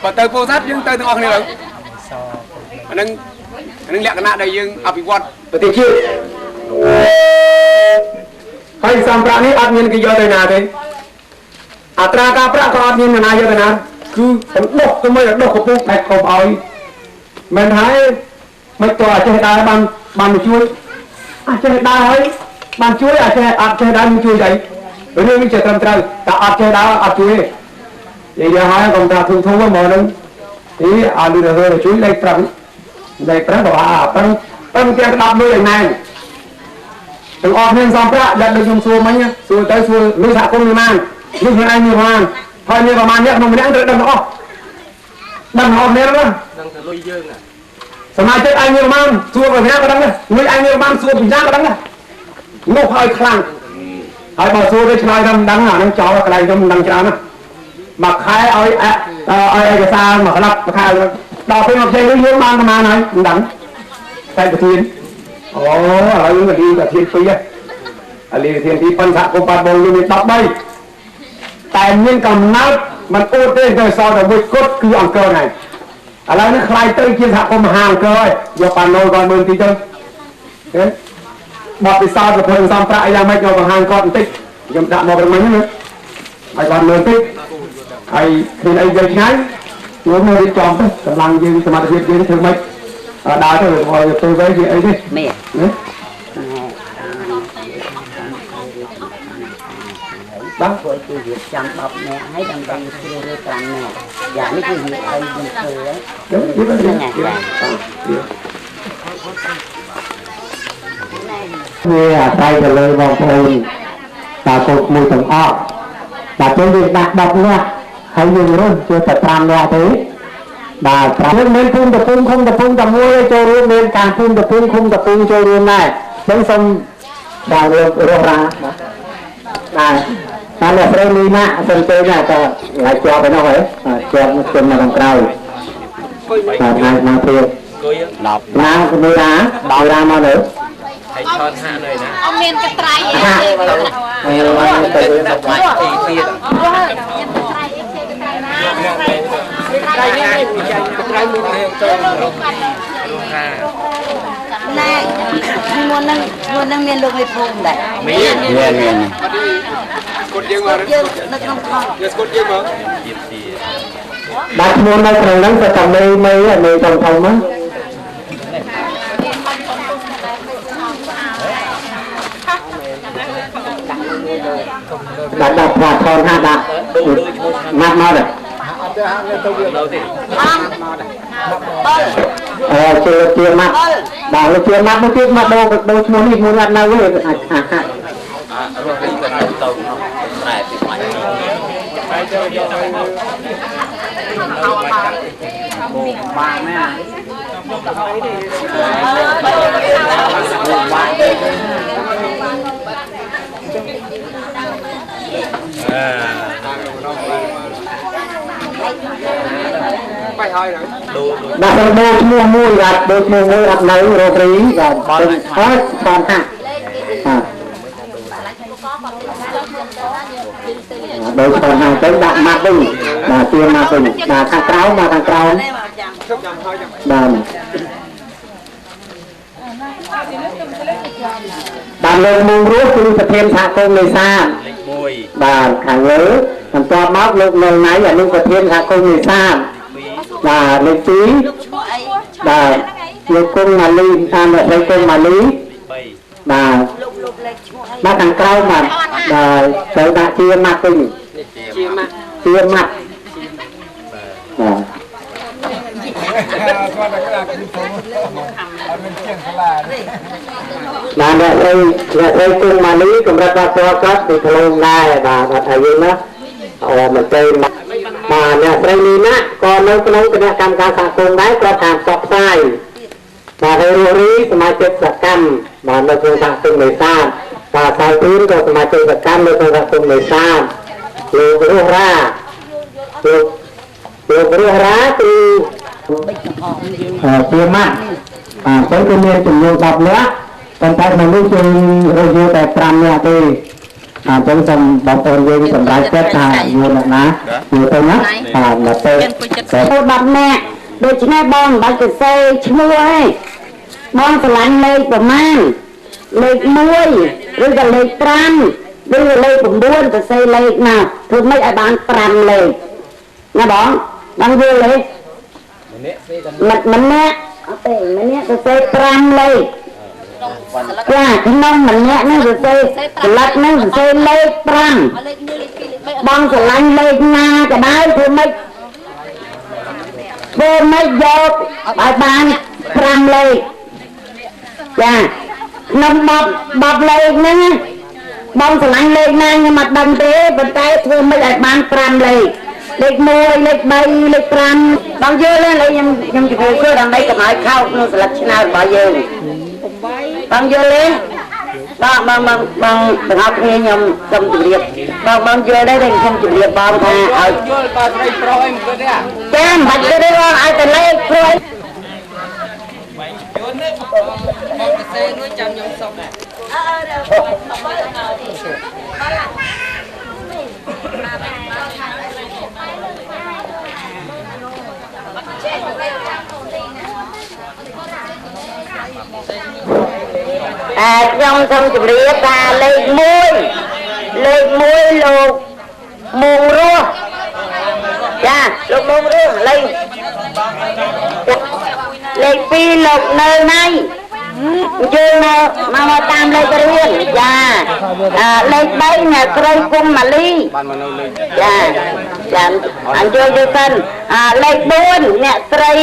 បើទៅពោធិ៍សាត់យើងទៅទាំងអស់គ្នាទៅអាហ្នឹងលក្ខណៈដែលយើងអភិវឌ្ឍប្រទេសជាតិហើយសម្ប្រាក់នេះអត់មានគេយកទៅណាទេអត្រាការប្រាក់ក៏អត់មានណាយកទៅណាគឺបណ្ដុះទៅមិនដុះកំពុងតែកុំឲ្យមិនហើយមិនតើចេះដើរបានបានមកជួយអាចចេះដើរហើយបានជួយអាចចេះអត់ចេះដើរមិនជួយអីរឿងនេះជាត្រឹមត្រូវតែអត់ចេះដើរអត់ជួយទេនិយាយហើយកុំថាធូរធូរមកនឹងទីអត់លឺទៅជួយលេខ5លេខ5បើអា5 5ទាំង10លុយឯណែទាំងអស់គ្នាសំប្រាក់ដែលដូចខ្ញុំសួរមិញសួរទៅសួរលុយសហគមន៍មានបានលុយខ្លួនឯងមានបានហើយមានប្រហែលអ្នកក្នុងម្នាក់ត្រូវដឹងទាំងអស់ដឹងទាំងអស់គ្នាណាដឹងតែលុយយើងណាសមាជិកឯងមានបានសួរពីណាក៏ដឹងដែរលុយឯងមានបានសួរពីណាក៏ដឹងដែរនោះហើយខ្លាំងហើយបើសួរទៅឆ្លើយថាមិនដឹងអានឹងចោលកន្លែងខ្ញុំមិនដឹងច្រើនណាមួយខែឲ្យឲ្យឯកសារមួយក្លាប់មួយខែដល់ពេលមកផ្សេងនេះយើងបានប្រហែលហើយមិនដឹងតែប្រធានអូឥឡូវយើងលីប្រធាន2ហើយលីប្រធាន2ប៉ុនសហគមន៍បាត់បងយើងមាន13តែមានកំណើតមិនអួតទេទៅសល់តែមួយគត់គឺអង្គរហ្នឹងឥឡូវនេះខ្លាយទៅជាសហគមន៍មហាអង្គរហើយយកប៉ាណូគាត់មើលទីទៅហេបទពិសោធន៍ប្រពន្ធសំប្រាក់យ៉ាងម៉េចយកបង្ហាញគាត់បន្តិចខ្ញុំដាក់មកប្រមិញណាឲ្យគាត់មើលតិចហើយគ្មានអីយកឆ្ងាយចូលមករៀបចំទៅកម្លាំងយើងសមត្ថភាពយើងធ្វើម៉េចដើរទៅឲ្យទៅវិញជាអីទេនេះណាបាទព្រោះគឺរៀបចំ10នាក់ហើយដើម្បីជ្រើសរើស5នាក់យ៉ាងនេះគឺរៀបឲ្យយើងធ្វើហ្នឹងហើយវាអាស្រ័យទៅលើបងប្អូនតាកូនក្មួយទាំងអស់តែពេលយើងដាក់10នាក់ហើយយើងរើសចូលតែ5នាក់ទេបាទ5មានភូមិតពូងឃុំតពូងតែមួយចូលរួមមានការភូមិតពូងឃុំតពូងចូលរួមដែរអញ្ចឹងសូមដល់រស់រាបាទតាមអ្នកស្រីលីណាសូមជួយណាតើហើយជាប់ទៅនោះហ៎ជាប់មកគុំនៅខាងក្រៅបាទថ្ងៃមកទៀត10ណាគឺរាដល់រាមកនៅ ហើយឆនហាក់នៅណា អត់មានកត្រៃអីទេ ហើយទៅ បាច់ទីទៀត មានកត្រៃអីគេកត្រៃណា ត្រៃនេះកត្រៃមួយនេះចូល ណែមុននឹងមានលោកមេភូមិដែរ មានមាន ស្គត់យើងមក យើងនៅក្នុងថត យើងស្គត់យើងមក ដាក់ឈ្មោះនៅក្នុងហ្នឹងទៅតែមេមេមេធំធំហ្នឹងដាក់ដាក់ប្រាថនហាដាក់ម៉ាត់មកដែរ នៅទេ អឺជឿជាម៉ាត់បាទលោកជាម៉ាត់មកទៀតមកដូរដូរឈ្មោះនេះមួយអត់នៅទេអាចហាក់ រស់វិញក៏ទៅទៅក្នុងស្រែពីខ្លាញ់ បានណាបានទេបាទដូរឈ្មោះមួយបាទដូរឈ្មោះមួយអត់នៅរករីបាទអត់បានហាក់បាទដូរឈ្មោះហាក់ទៅដាក់ម៉ាត់វិញបាទទៀនម៉ាត់វិញបាទខាងក្រៅមកខាងក្រៅបាទបាទលោកមុងរស់គឺប្រធានសហគមន៍នេសាទបាទខាងលើបន្ទាប់មកលោកនៅណៃអនុប្រធានសហគមន៍នេសាទបាទលេខ2បាទលោកគង់ម៉ាលីតាមអ្នកស្រីគង់ម៉ាលីបាទបាទខាងក្រៅបាទបាទត្រូវដាក់ជាម៉ាត់វិញជាម៉ាត់ជាម៉ាត់បាទបាទអ្នកស្រីគង់ម៉ាលីកម្រិតដល់គាត់ពីក្លូនដែរបាទអត់ឲ្យយើងណាអូមិនទេបាទអ្នកស្រីលីណាក៏នៅក្នុងគណៈកម្មការសហគមន៍ដែរគាត់តាមផ្សព្វផ្សាយបាទហើយរស់រីសមាជិកសកម្មបាទនៅក្នុងសហគមន៍នេសាទបាទសៅធីនក៏សមាជិកសកម្មនៅក្នុងសហគមន៍នេសាទលោករស់រ៉ាលោករស់រ៉ាគឺជាម៉ាក់បាទទៅគឺមានចំនួន10នាក់ប៉ុន្តែក្នុងនេះគឺរស់យូរតែ5នាក់ទេអញ្ចឹងសូមបងប្អូនយើងសម្រេចចិត្តថាយល់អ្នកណាយល់ទៅណាបាទមកទៅ 10នាក់ដូច្នេះបងមិនបាច់ទៅសេឈ្មោះទេបងស្រឡាញ់លេខប្រមាណលេខ1ឬក៏លេខ5ឬក៏លេខ9ទៅសេលេខមកធ្វើម៉េចឲ្យបាន5លេខណាបងបងយល់ទេម្នាក់អត់ទេម្នាក់ទៅសេ5លេខចាក្នុងម្នាក់នេះសរសេរស្លឹកនេះសរសេរលេខ5បងស្រឡាញ់លេខណាក៏ដោយធ្វើម៉េចយកឲ្យបាន5លេខចាក្នុង10លេខហ្នឹងបងស្រឡាញ់លេខណាខ្ញុំអត់ដឹងទេប៉ុន្តែធ្វើម៉េចឲ្យបាន5លេខលេខ1លេខ3លេខ5បងយល់ទេខ្ញុំជម្រាបសួរដើម្បីកុំឲ្យខោកក្នុងស្លឹកឆ្នោតរបស់យើងបងយល់ទេបងបងបងបងទាំងអស់គ្នាខ្ញុំសូមជម្រាបបងបងយល់ដែរតែខ្ញុំជម្រាបបងថាឲ្យយល់បើស្រីប្រុសអីមិនគិតទេចាមិនបាច់គិតទេបងឲ្យតែលេខប្រុសយល់ទេបងទៅសេរួចចាំខ្ញុំសុំខ្ញុំសូមជម្រាបថាលេខ1លេខ1លោកមុងរស់ចាលោកមុងរស់លេខ2លោកនៅណៃយើងមកតាមលេខរៀងចាលេខ3អ្នកស្រីគុំម៉ាលីចាចាអញ្ជើញទៅសិនលេខ4អ្នកស្រី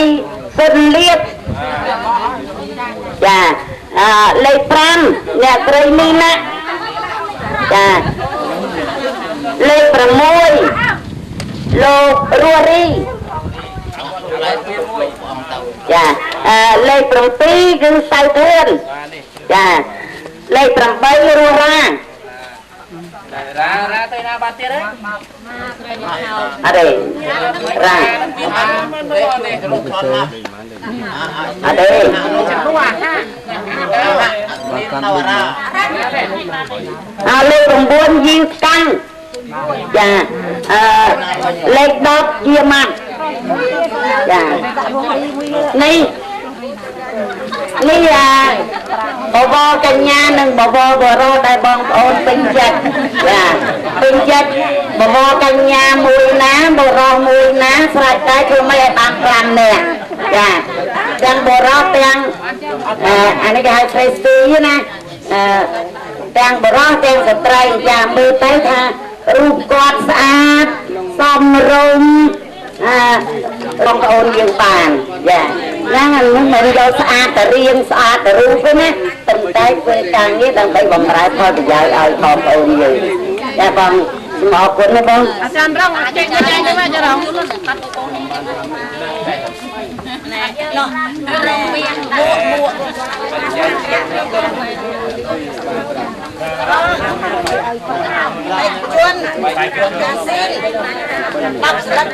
សុនលៀបចាលេខ5អ្នកស្រីមីណាចាលេខ6លោករស់រីចាលេខ7គឺសៅធឿនចាលេខ8រស់រ៉ា រ៉ាទៅណាបាត់ទៀតហ៎អត់ទេរ៉ាអត់ទេលេខ9យីកាំងចាលេខ10ជាម៉ាត់ចានេះនេះបវរកញ្ញានិងបវរបរោដែលបងប្អូនពេញចិត្តចាពេញចិត្តបវរកញ្ញាមួយណាបរោមួយណាស្រេចតែធ្វើម៉េចឲ្យបាន5នាក់ចាទាំងបរោទាំងអានេះគេហៅស្រីស្ទីណាទាំងបរោទាំងស្ត្រីចាមើលទៅថារូបគាត់ស្អាតសមរម្យបងប្អូនយើងបានចាហ្នឹងអានោះមិនយកស្អាតតែរៀងស្អាតតែរូបទេណាប៉ុន្តែធ្វើការងារដើម្បីបម្រើផលប្រយោជន៍ឲ្យបងប្អូនយើងចាបង សូមអរគុណណាបង អាចារ្យរងចេញចេញទៅអាចារ្យរង ណែនោះរងមានមួកមួកជន់កាស៊ីន10ស្លឹក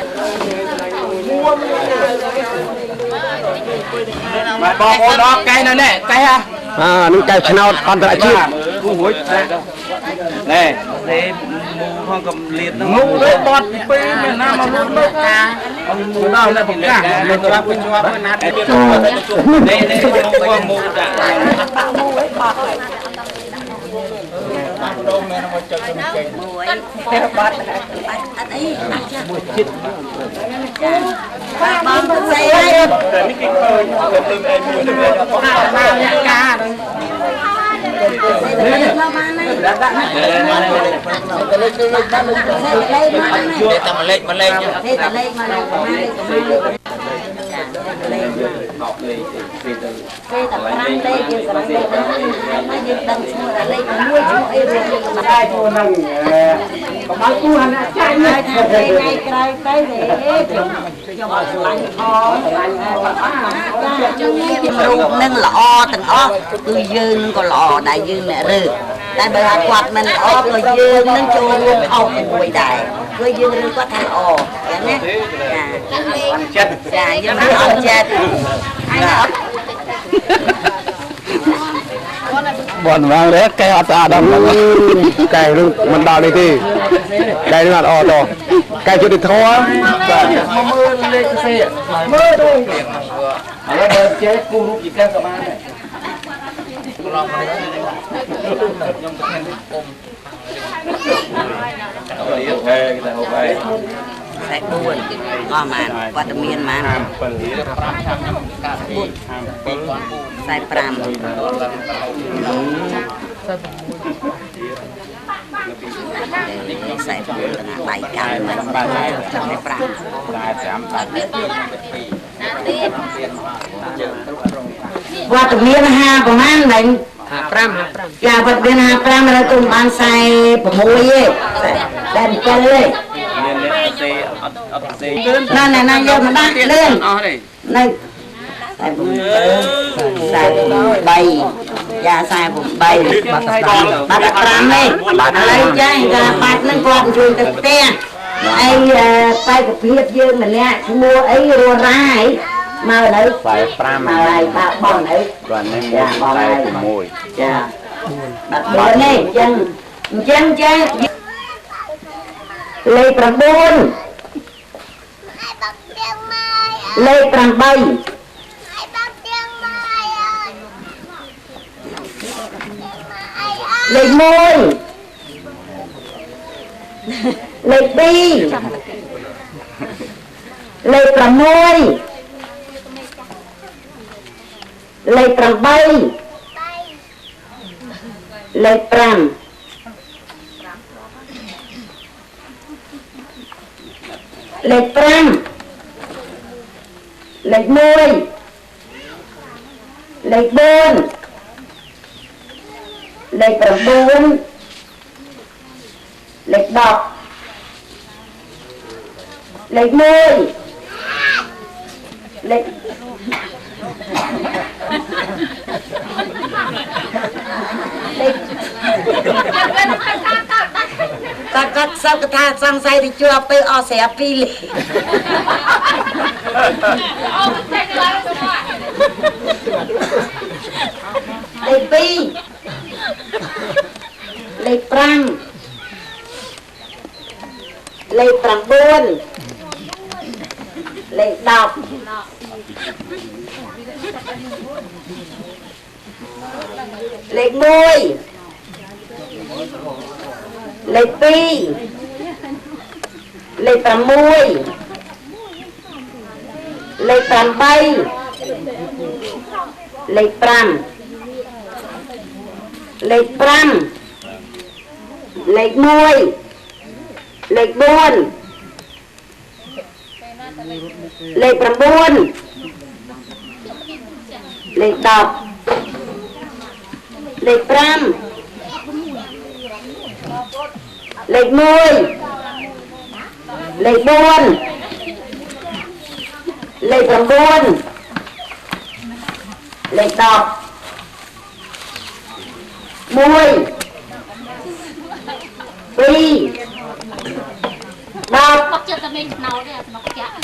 បងប្អូនដល់កែនៅនេះកែហ่ะ អានឹងកែឆ្នោតអន្តរជាតិ គូរួចណែទេមូផងកំលៀតហ្នឹងមូទៅបត់ពីមានណាមកលូតមកកាដល់នៅប្រកាសមិនជាប់ជាប់ណានេះនេះមូដាក់ បាក់មូឯងបត់ហើយ ដងមែនមកចុចចេញ មួយបត់អត់អី មួយចិត្ត បងទៅសេ តែនេះគេឃើញទៅឯងមួយទៅ មកអ្នកការហ្នឹង នេះមកបានហើយ ដាក់ដាក់ទៅលេខទៅលេខបានលេខ តែមកលេខមកលេខ ទេតែលេខមកលេខមកលេខ លេខ10លេខទេទៅ គេតែ5លេខយើងស្រឡាញ់លេខ5យើងដឹងឈ្មោះតែលេខ1ឈ្មោះអីរួមយើងបាន តែឈ្មោះហ្នឹងកុំឲ្យគូអាណាចាញ់ ហើយថ្ងៃក្រោយទៅទេខ្ញុំខ្ញុំអត់ស្រឡាញ់ផងស្រឡាញ់ផង រូបនឹងល្អទាំងអស់គឺយើងនឹងក៏ល្អដែរយើងអ្នករើសតែបើថាគាត់មិនល្អក៏យើងនឹងចូលរួមអោបជាមួយដែរគឺយើងរើសគាត់ថាល្អចឹងណាចា ចិត្ត ចាយើងមិនអត់ចិត្តហើយអត់ បនវាងរកែអត់ស្អាតដល់ កែនឹងមិនដល់នេះទេកែនឹងអត់អត់តកែយុទ្ធធម៌បាទ មកមើលលេខសេមើលទៅឥឡូវបើចេះគូរូបជាកែក៏បានដែរឡងមកខ្ញុំទៅខាងអ៊ំ លៀបហេគេថាហូបហើយ 44អស់ម៉ានវត្តមានម៉ាន 57 5ឆ្នាំខ្ញុំកាត់57 45 44ទាំងដៃកាន់មិន45 45វត្តមាន50ប្រហែលហ្នឹង 55 ចាវត្តមាន55ឥឡូវទុំបាន46ទេតែ7ទេ មានលេខសេអត់អត់សេ ណាណាណាយកមកដាក់លឿន អស់ទេ នៅ43យ៉ា48បាត់5ទេឥឡូវចាកាបាត់ហ្នឹងគាត់ជួយទៅផ្ទះអីបេក្ខភាពយើងម្នាក់ឈ្មោះអីរស់រ៉ាអីមកឥឡូវ 45 មកហើយបាក់បងអី បាទនេះ1 46 ចាបាក់4នេះអញ្ចឹងចាលេខ9លេខ8លេខ1លេខ2លេខ6លេខ8លេខ5លេខ5លេខ1លេខ4លេខ9លេខ10លេខ1លេខលេខ តើគាត់សោកថាសង្ស័យទៅជាប់ទៅអស់ស្រាប់ពីរលេខ លេខ2លេខ5លេខ9លេខ10លេខ1លេខ2លេខ6លេខ8លេខ5លេខ5លេខ1លេខ4លេខ9លេខ10លេខ5 លេខ1លេខ4លេខ9លេខ10 1 2 10ចិត្តតែមានឆ្នោតទេអាស្នុកចាក់ 5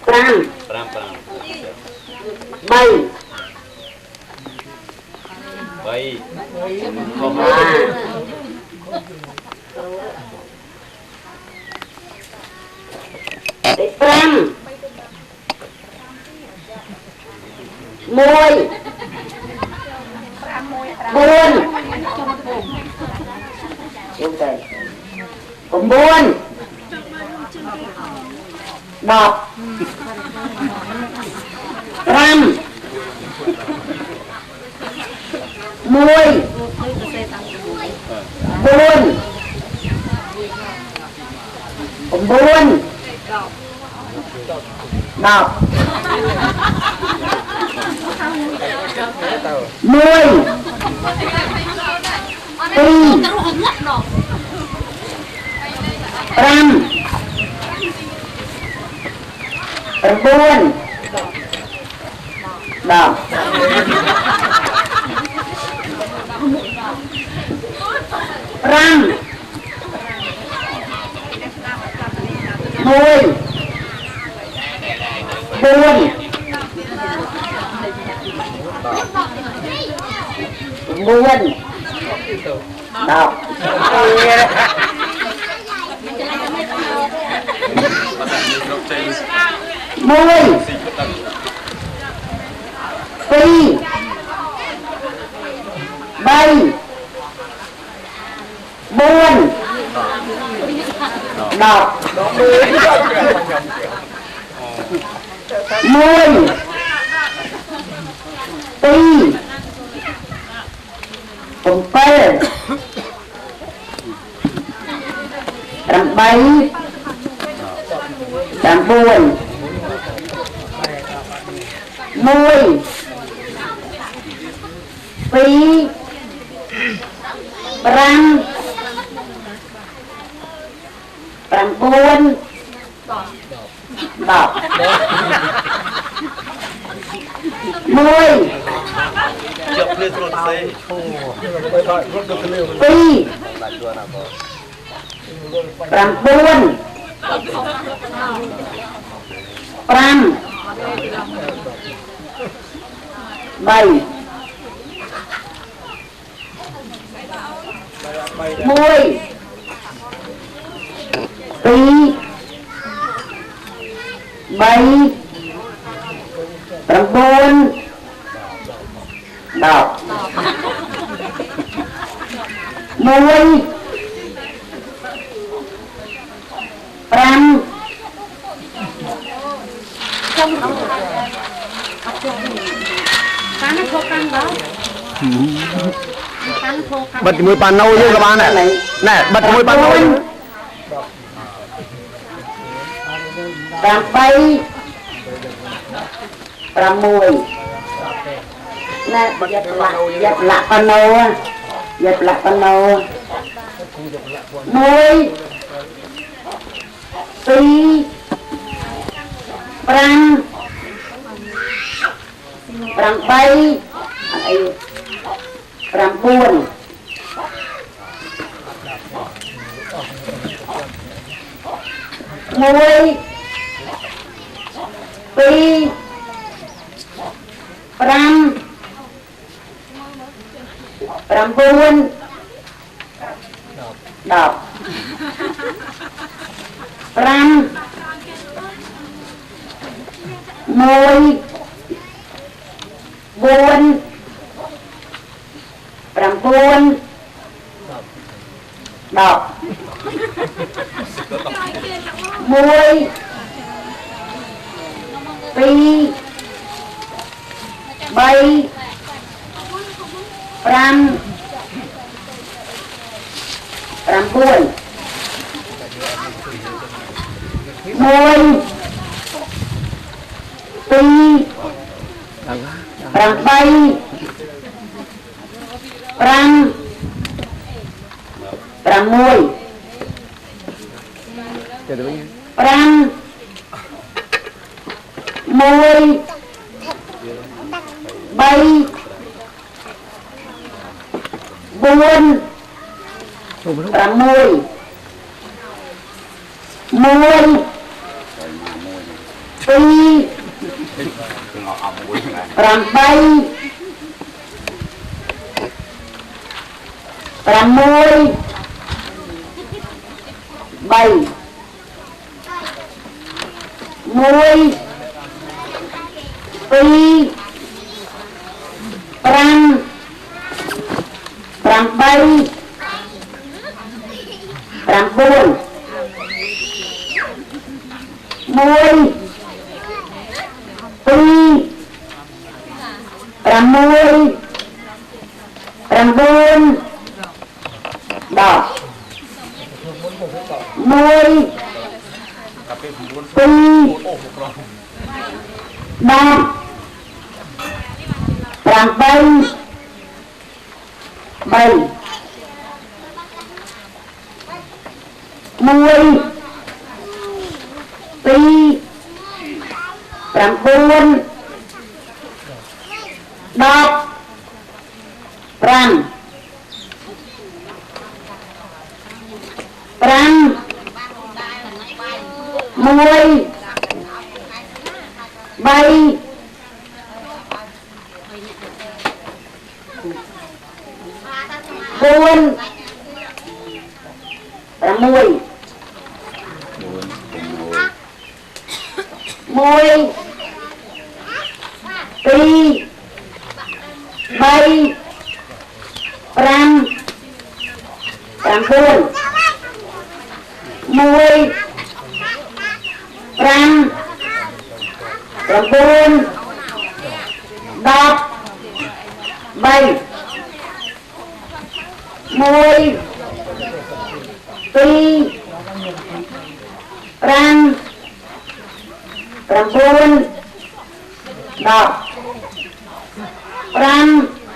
5 5 3 3 លេខ5 1 4ជុំទៅ9 10 5 1 4 9 10 1 2 5 9 10 5 1 4 9 10 1 2 3 4 10 1 2 7 8 9 1 2 5 9 10 1ជាប់ភ្លើស្រួលសេ 2 9 5 3 1 2 3 9 10 1 5 បិទជាមួយប៉ាណូយើងក៏បានដែរណែបិទជាមួយប៉ាណូ 8 6ណែយ៉ាត់លាក់យ៉ាត់លាក់ប៉ាណូយ៉ាត់លាក់ប៉ាណូ1 2 5 8 អី 9 1 2 5 9 10 5 1 4 9 10 1 2 3 5 9 1 2 8 5 5 1 3 4 6 1 2 8 6 3 1 2 5 8 9 1 2 6 9 10 1 2 10 8 3 1 2 9 10 5 5 1 3 4 6 1 2 3 5 9 1 5 9 10 3 1 2 5 9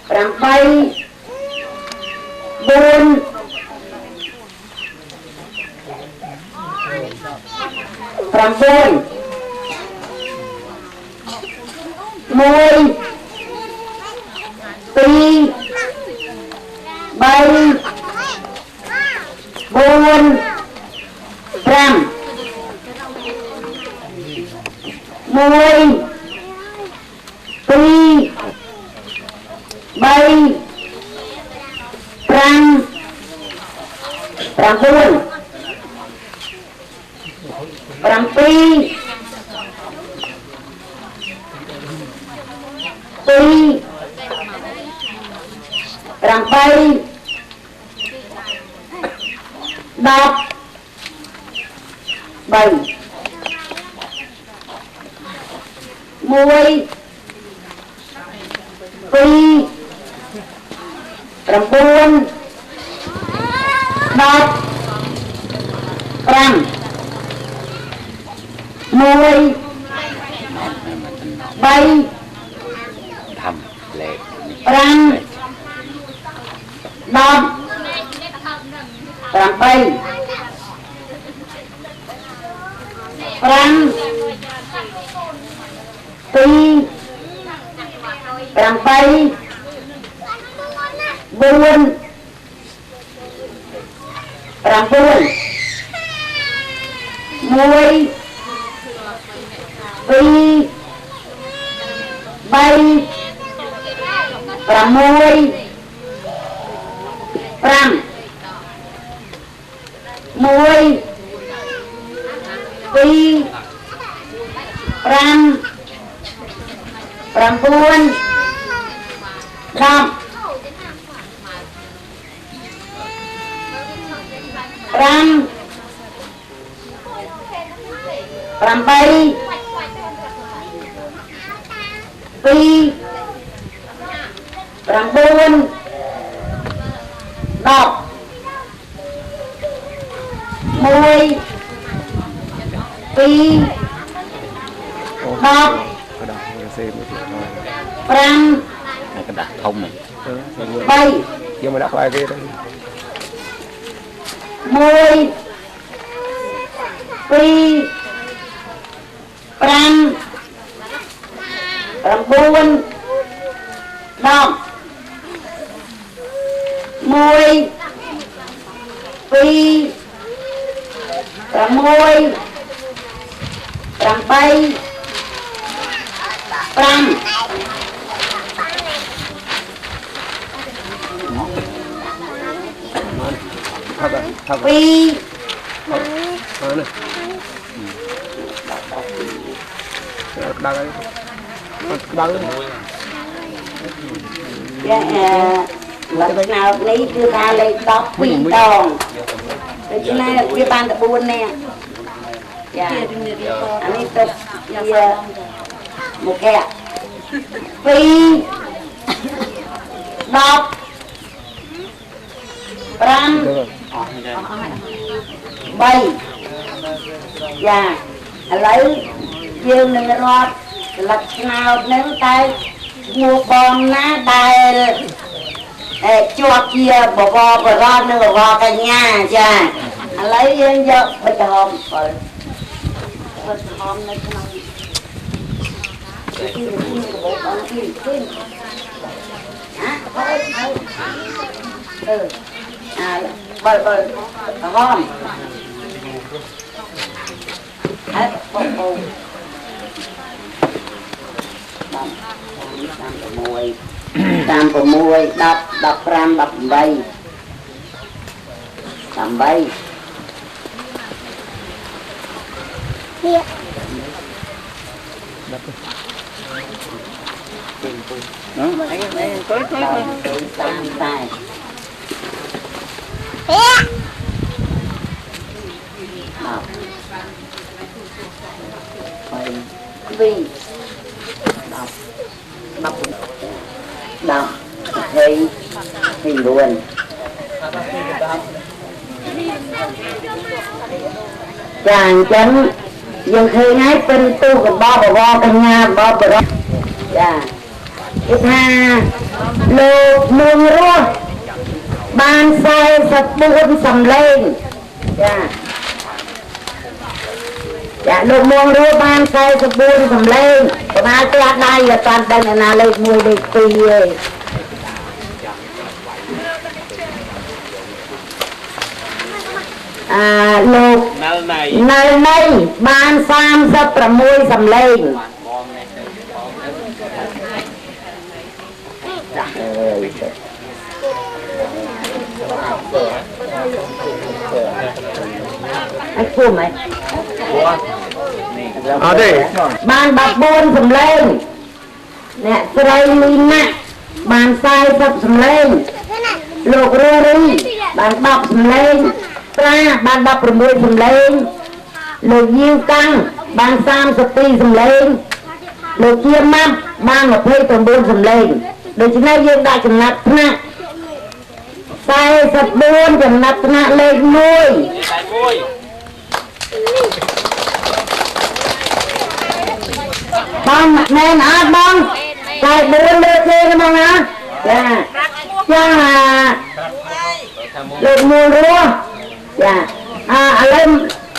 10 5 2 8 4 9 1 2 3 4 5 1 2 3 5 9 7 2 8 10 3 1 2 9 10 5 1 3 5 10 8 5 2 8 4 9 1 2 3 6 5 1 2 5 9 10 5 8 2 9 10 1 2 10 5 កដាស់ធំហ្នឹង 3 យកមកដាក់ក្បែរគេទៅ 1 2 5 9 10 1 2 6 8 5 2 ចាលទ្ធឆ្នោតនេះគឺថាលេខ12ដងដូច្នេះវាបានតែ4នាក់ចាអានេះទៅជាមុខៈ2 10 5 3ចាឥឡូវយើងនឹងរាប់ស្លឹកឆ្នោតនឹងតែឈ្មោះបងណាដែលជាប់ជាបវរបរោះនិងបវរកញ្ញាចាឥឡូវយើងយកបិទក្រហមបើបិទក្រហមនៅក្នុងទីបងទីទីណាអឺអាបើបើក្រហមហើយបងបង 36 10 15 18 18នេះតាមតែ2 10 10 29ចាអញ្ចឹងយើងឃើញហើយពិនទូរបស់បវរកញ្ញារបស់បរោះចាគេថាលោកមួងរស់បាន44សំឡេងចាចាលោកមួងរស់បាន44សំឡេងប្រហែលផ្ទះដៃអត់តាន់ដឹងណាលេខ1លេខ2ទេអាលោកណៅណៃបាន36សំឡេងអីពុំហ៎អត់ទេបាន14សំឡេងអ្នកស្រីលីណាបាន40សំឡេងលោករស់រីបាន10សំឡេងត្រាបាន16សំឡេងលោកយាវកាំងបាន32សំឡេងលោកជាម៉ាប់បាន29សំឡេងដូច្នេះយើងដាក់ចំណាត់ថ្នាក់44ចំណាត់ថ្នាក់លេខ1បងមែនអត់បងតែ4លើកគេហ្មងណាចាចាលោកមួលរស់ចាឥឡូវ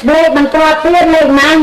លេខបន្តទៀតលេខប៉ុន្មាន?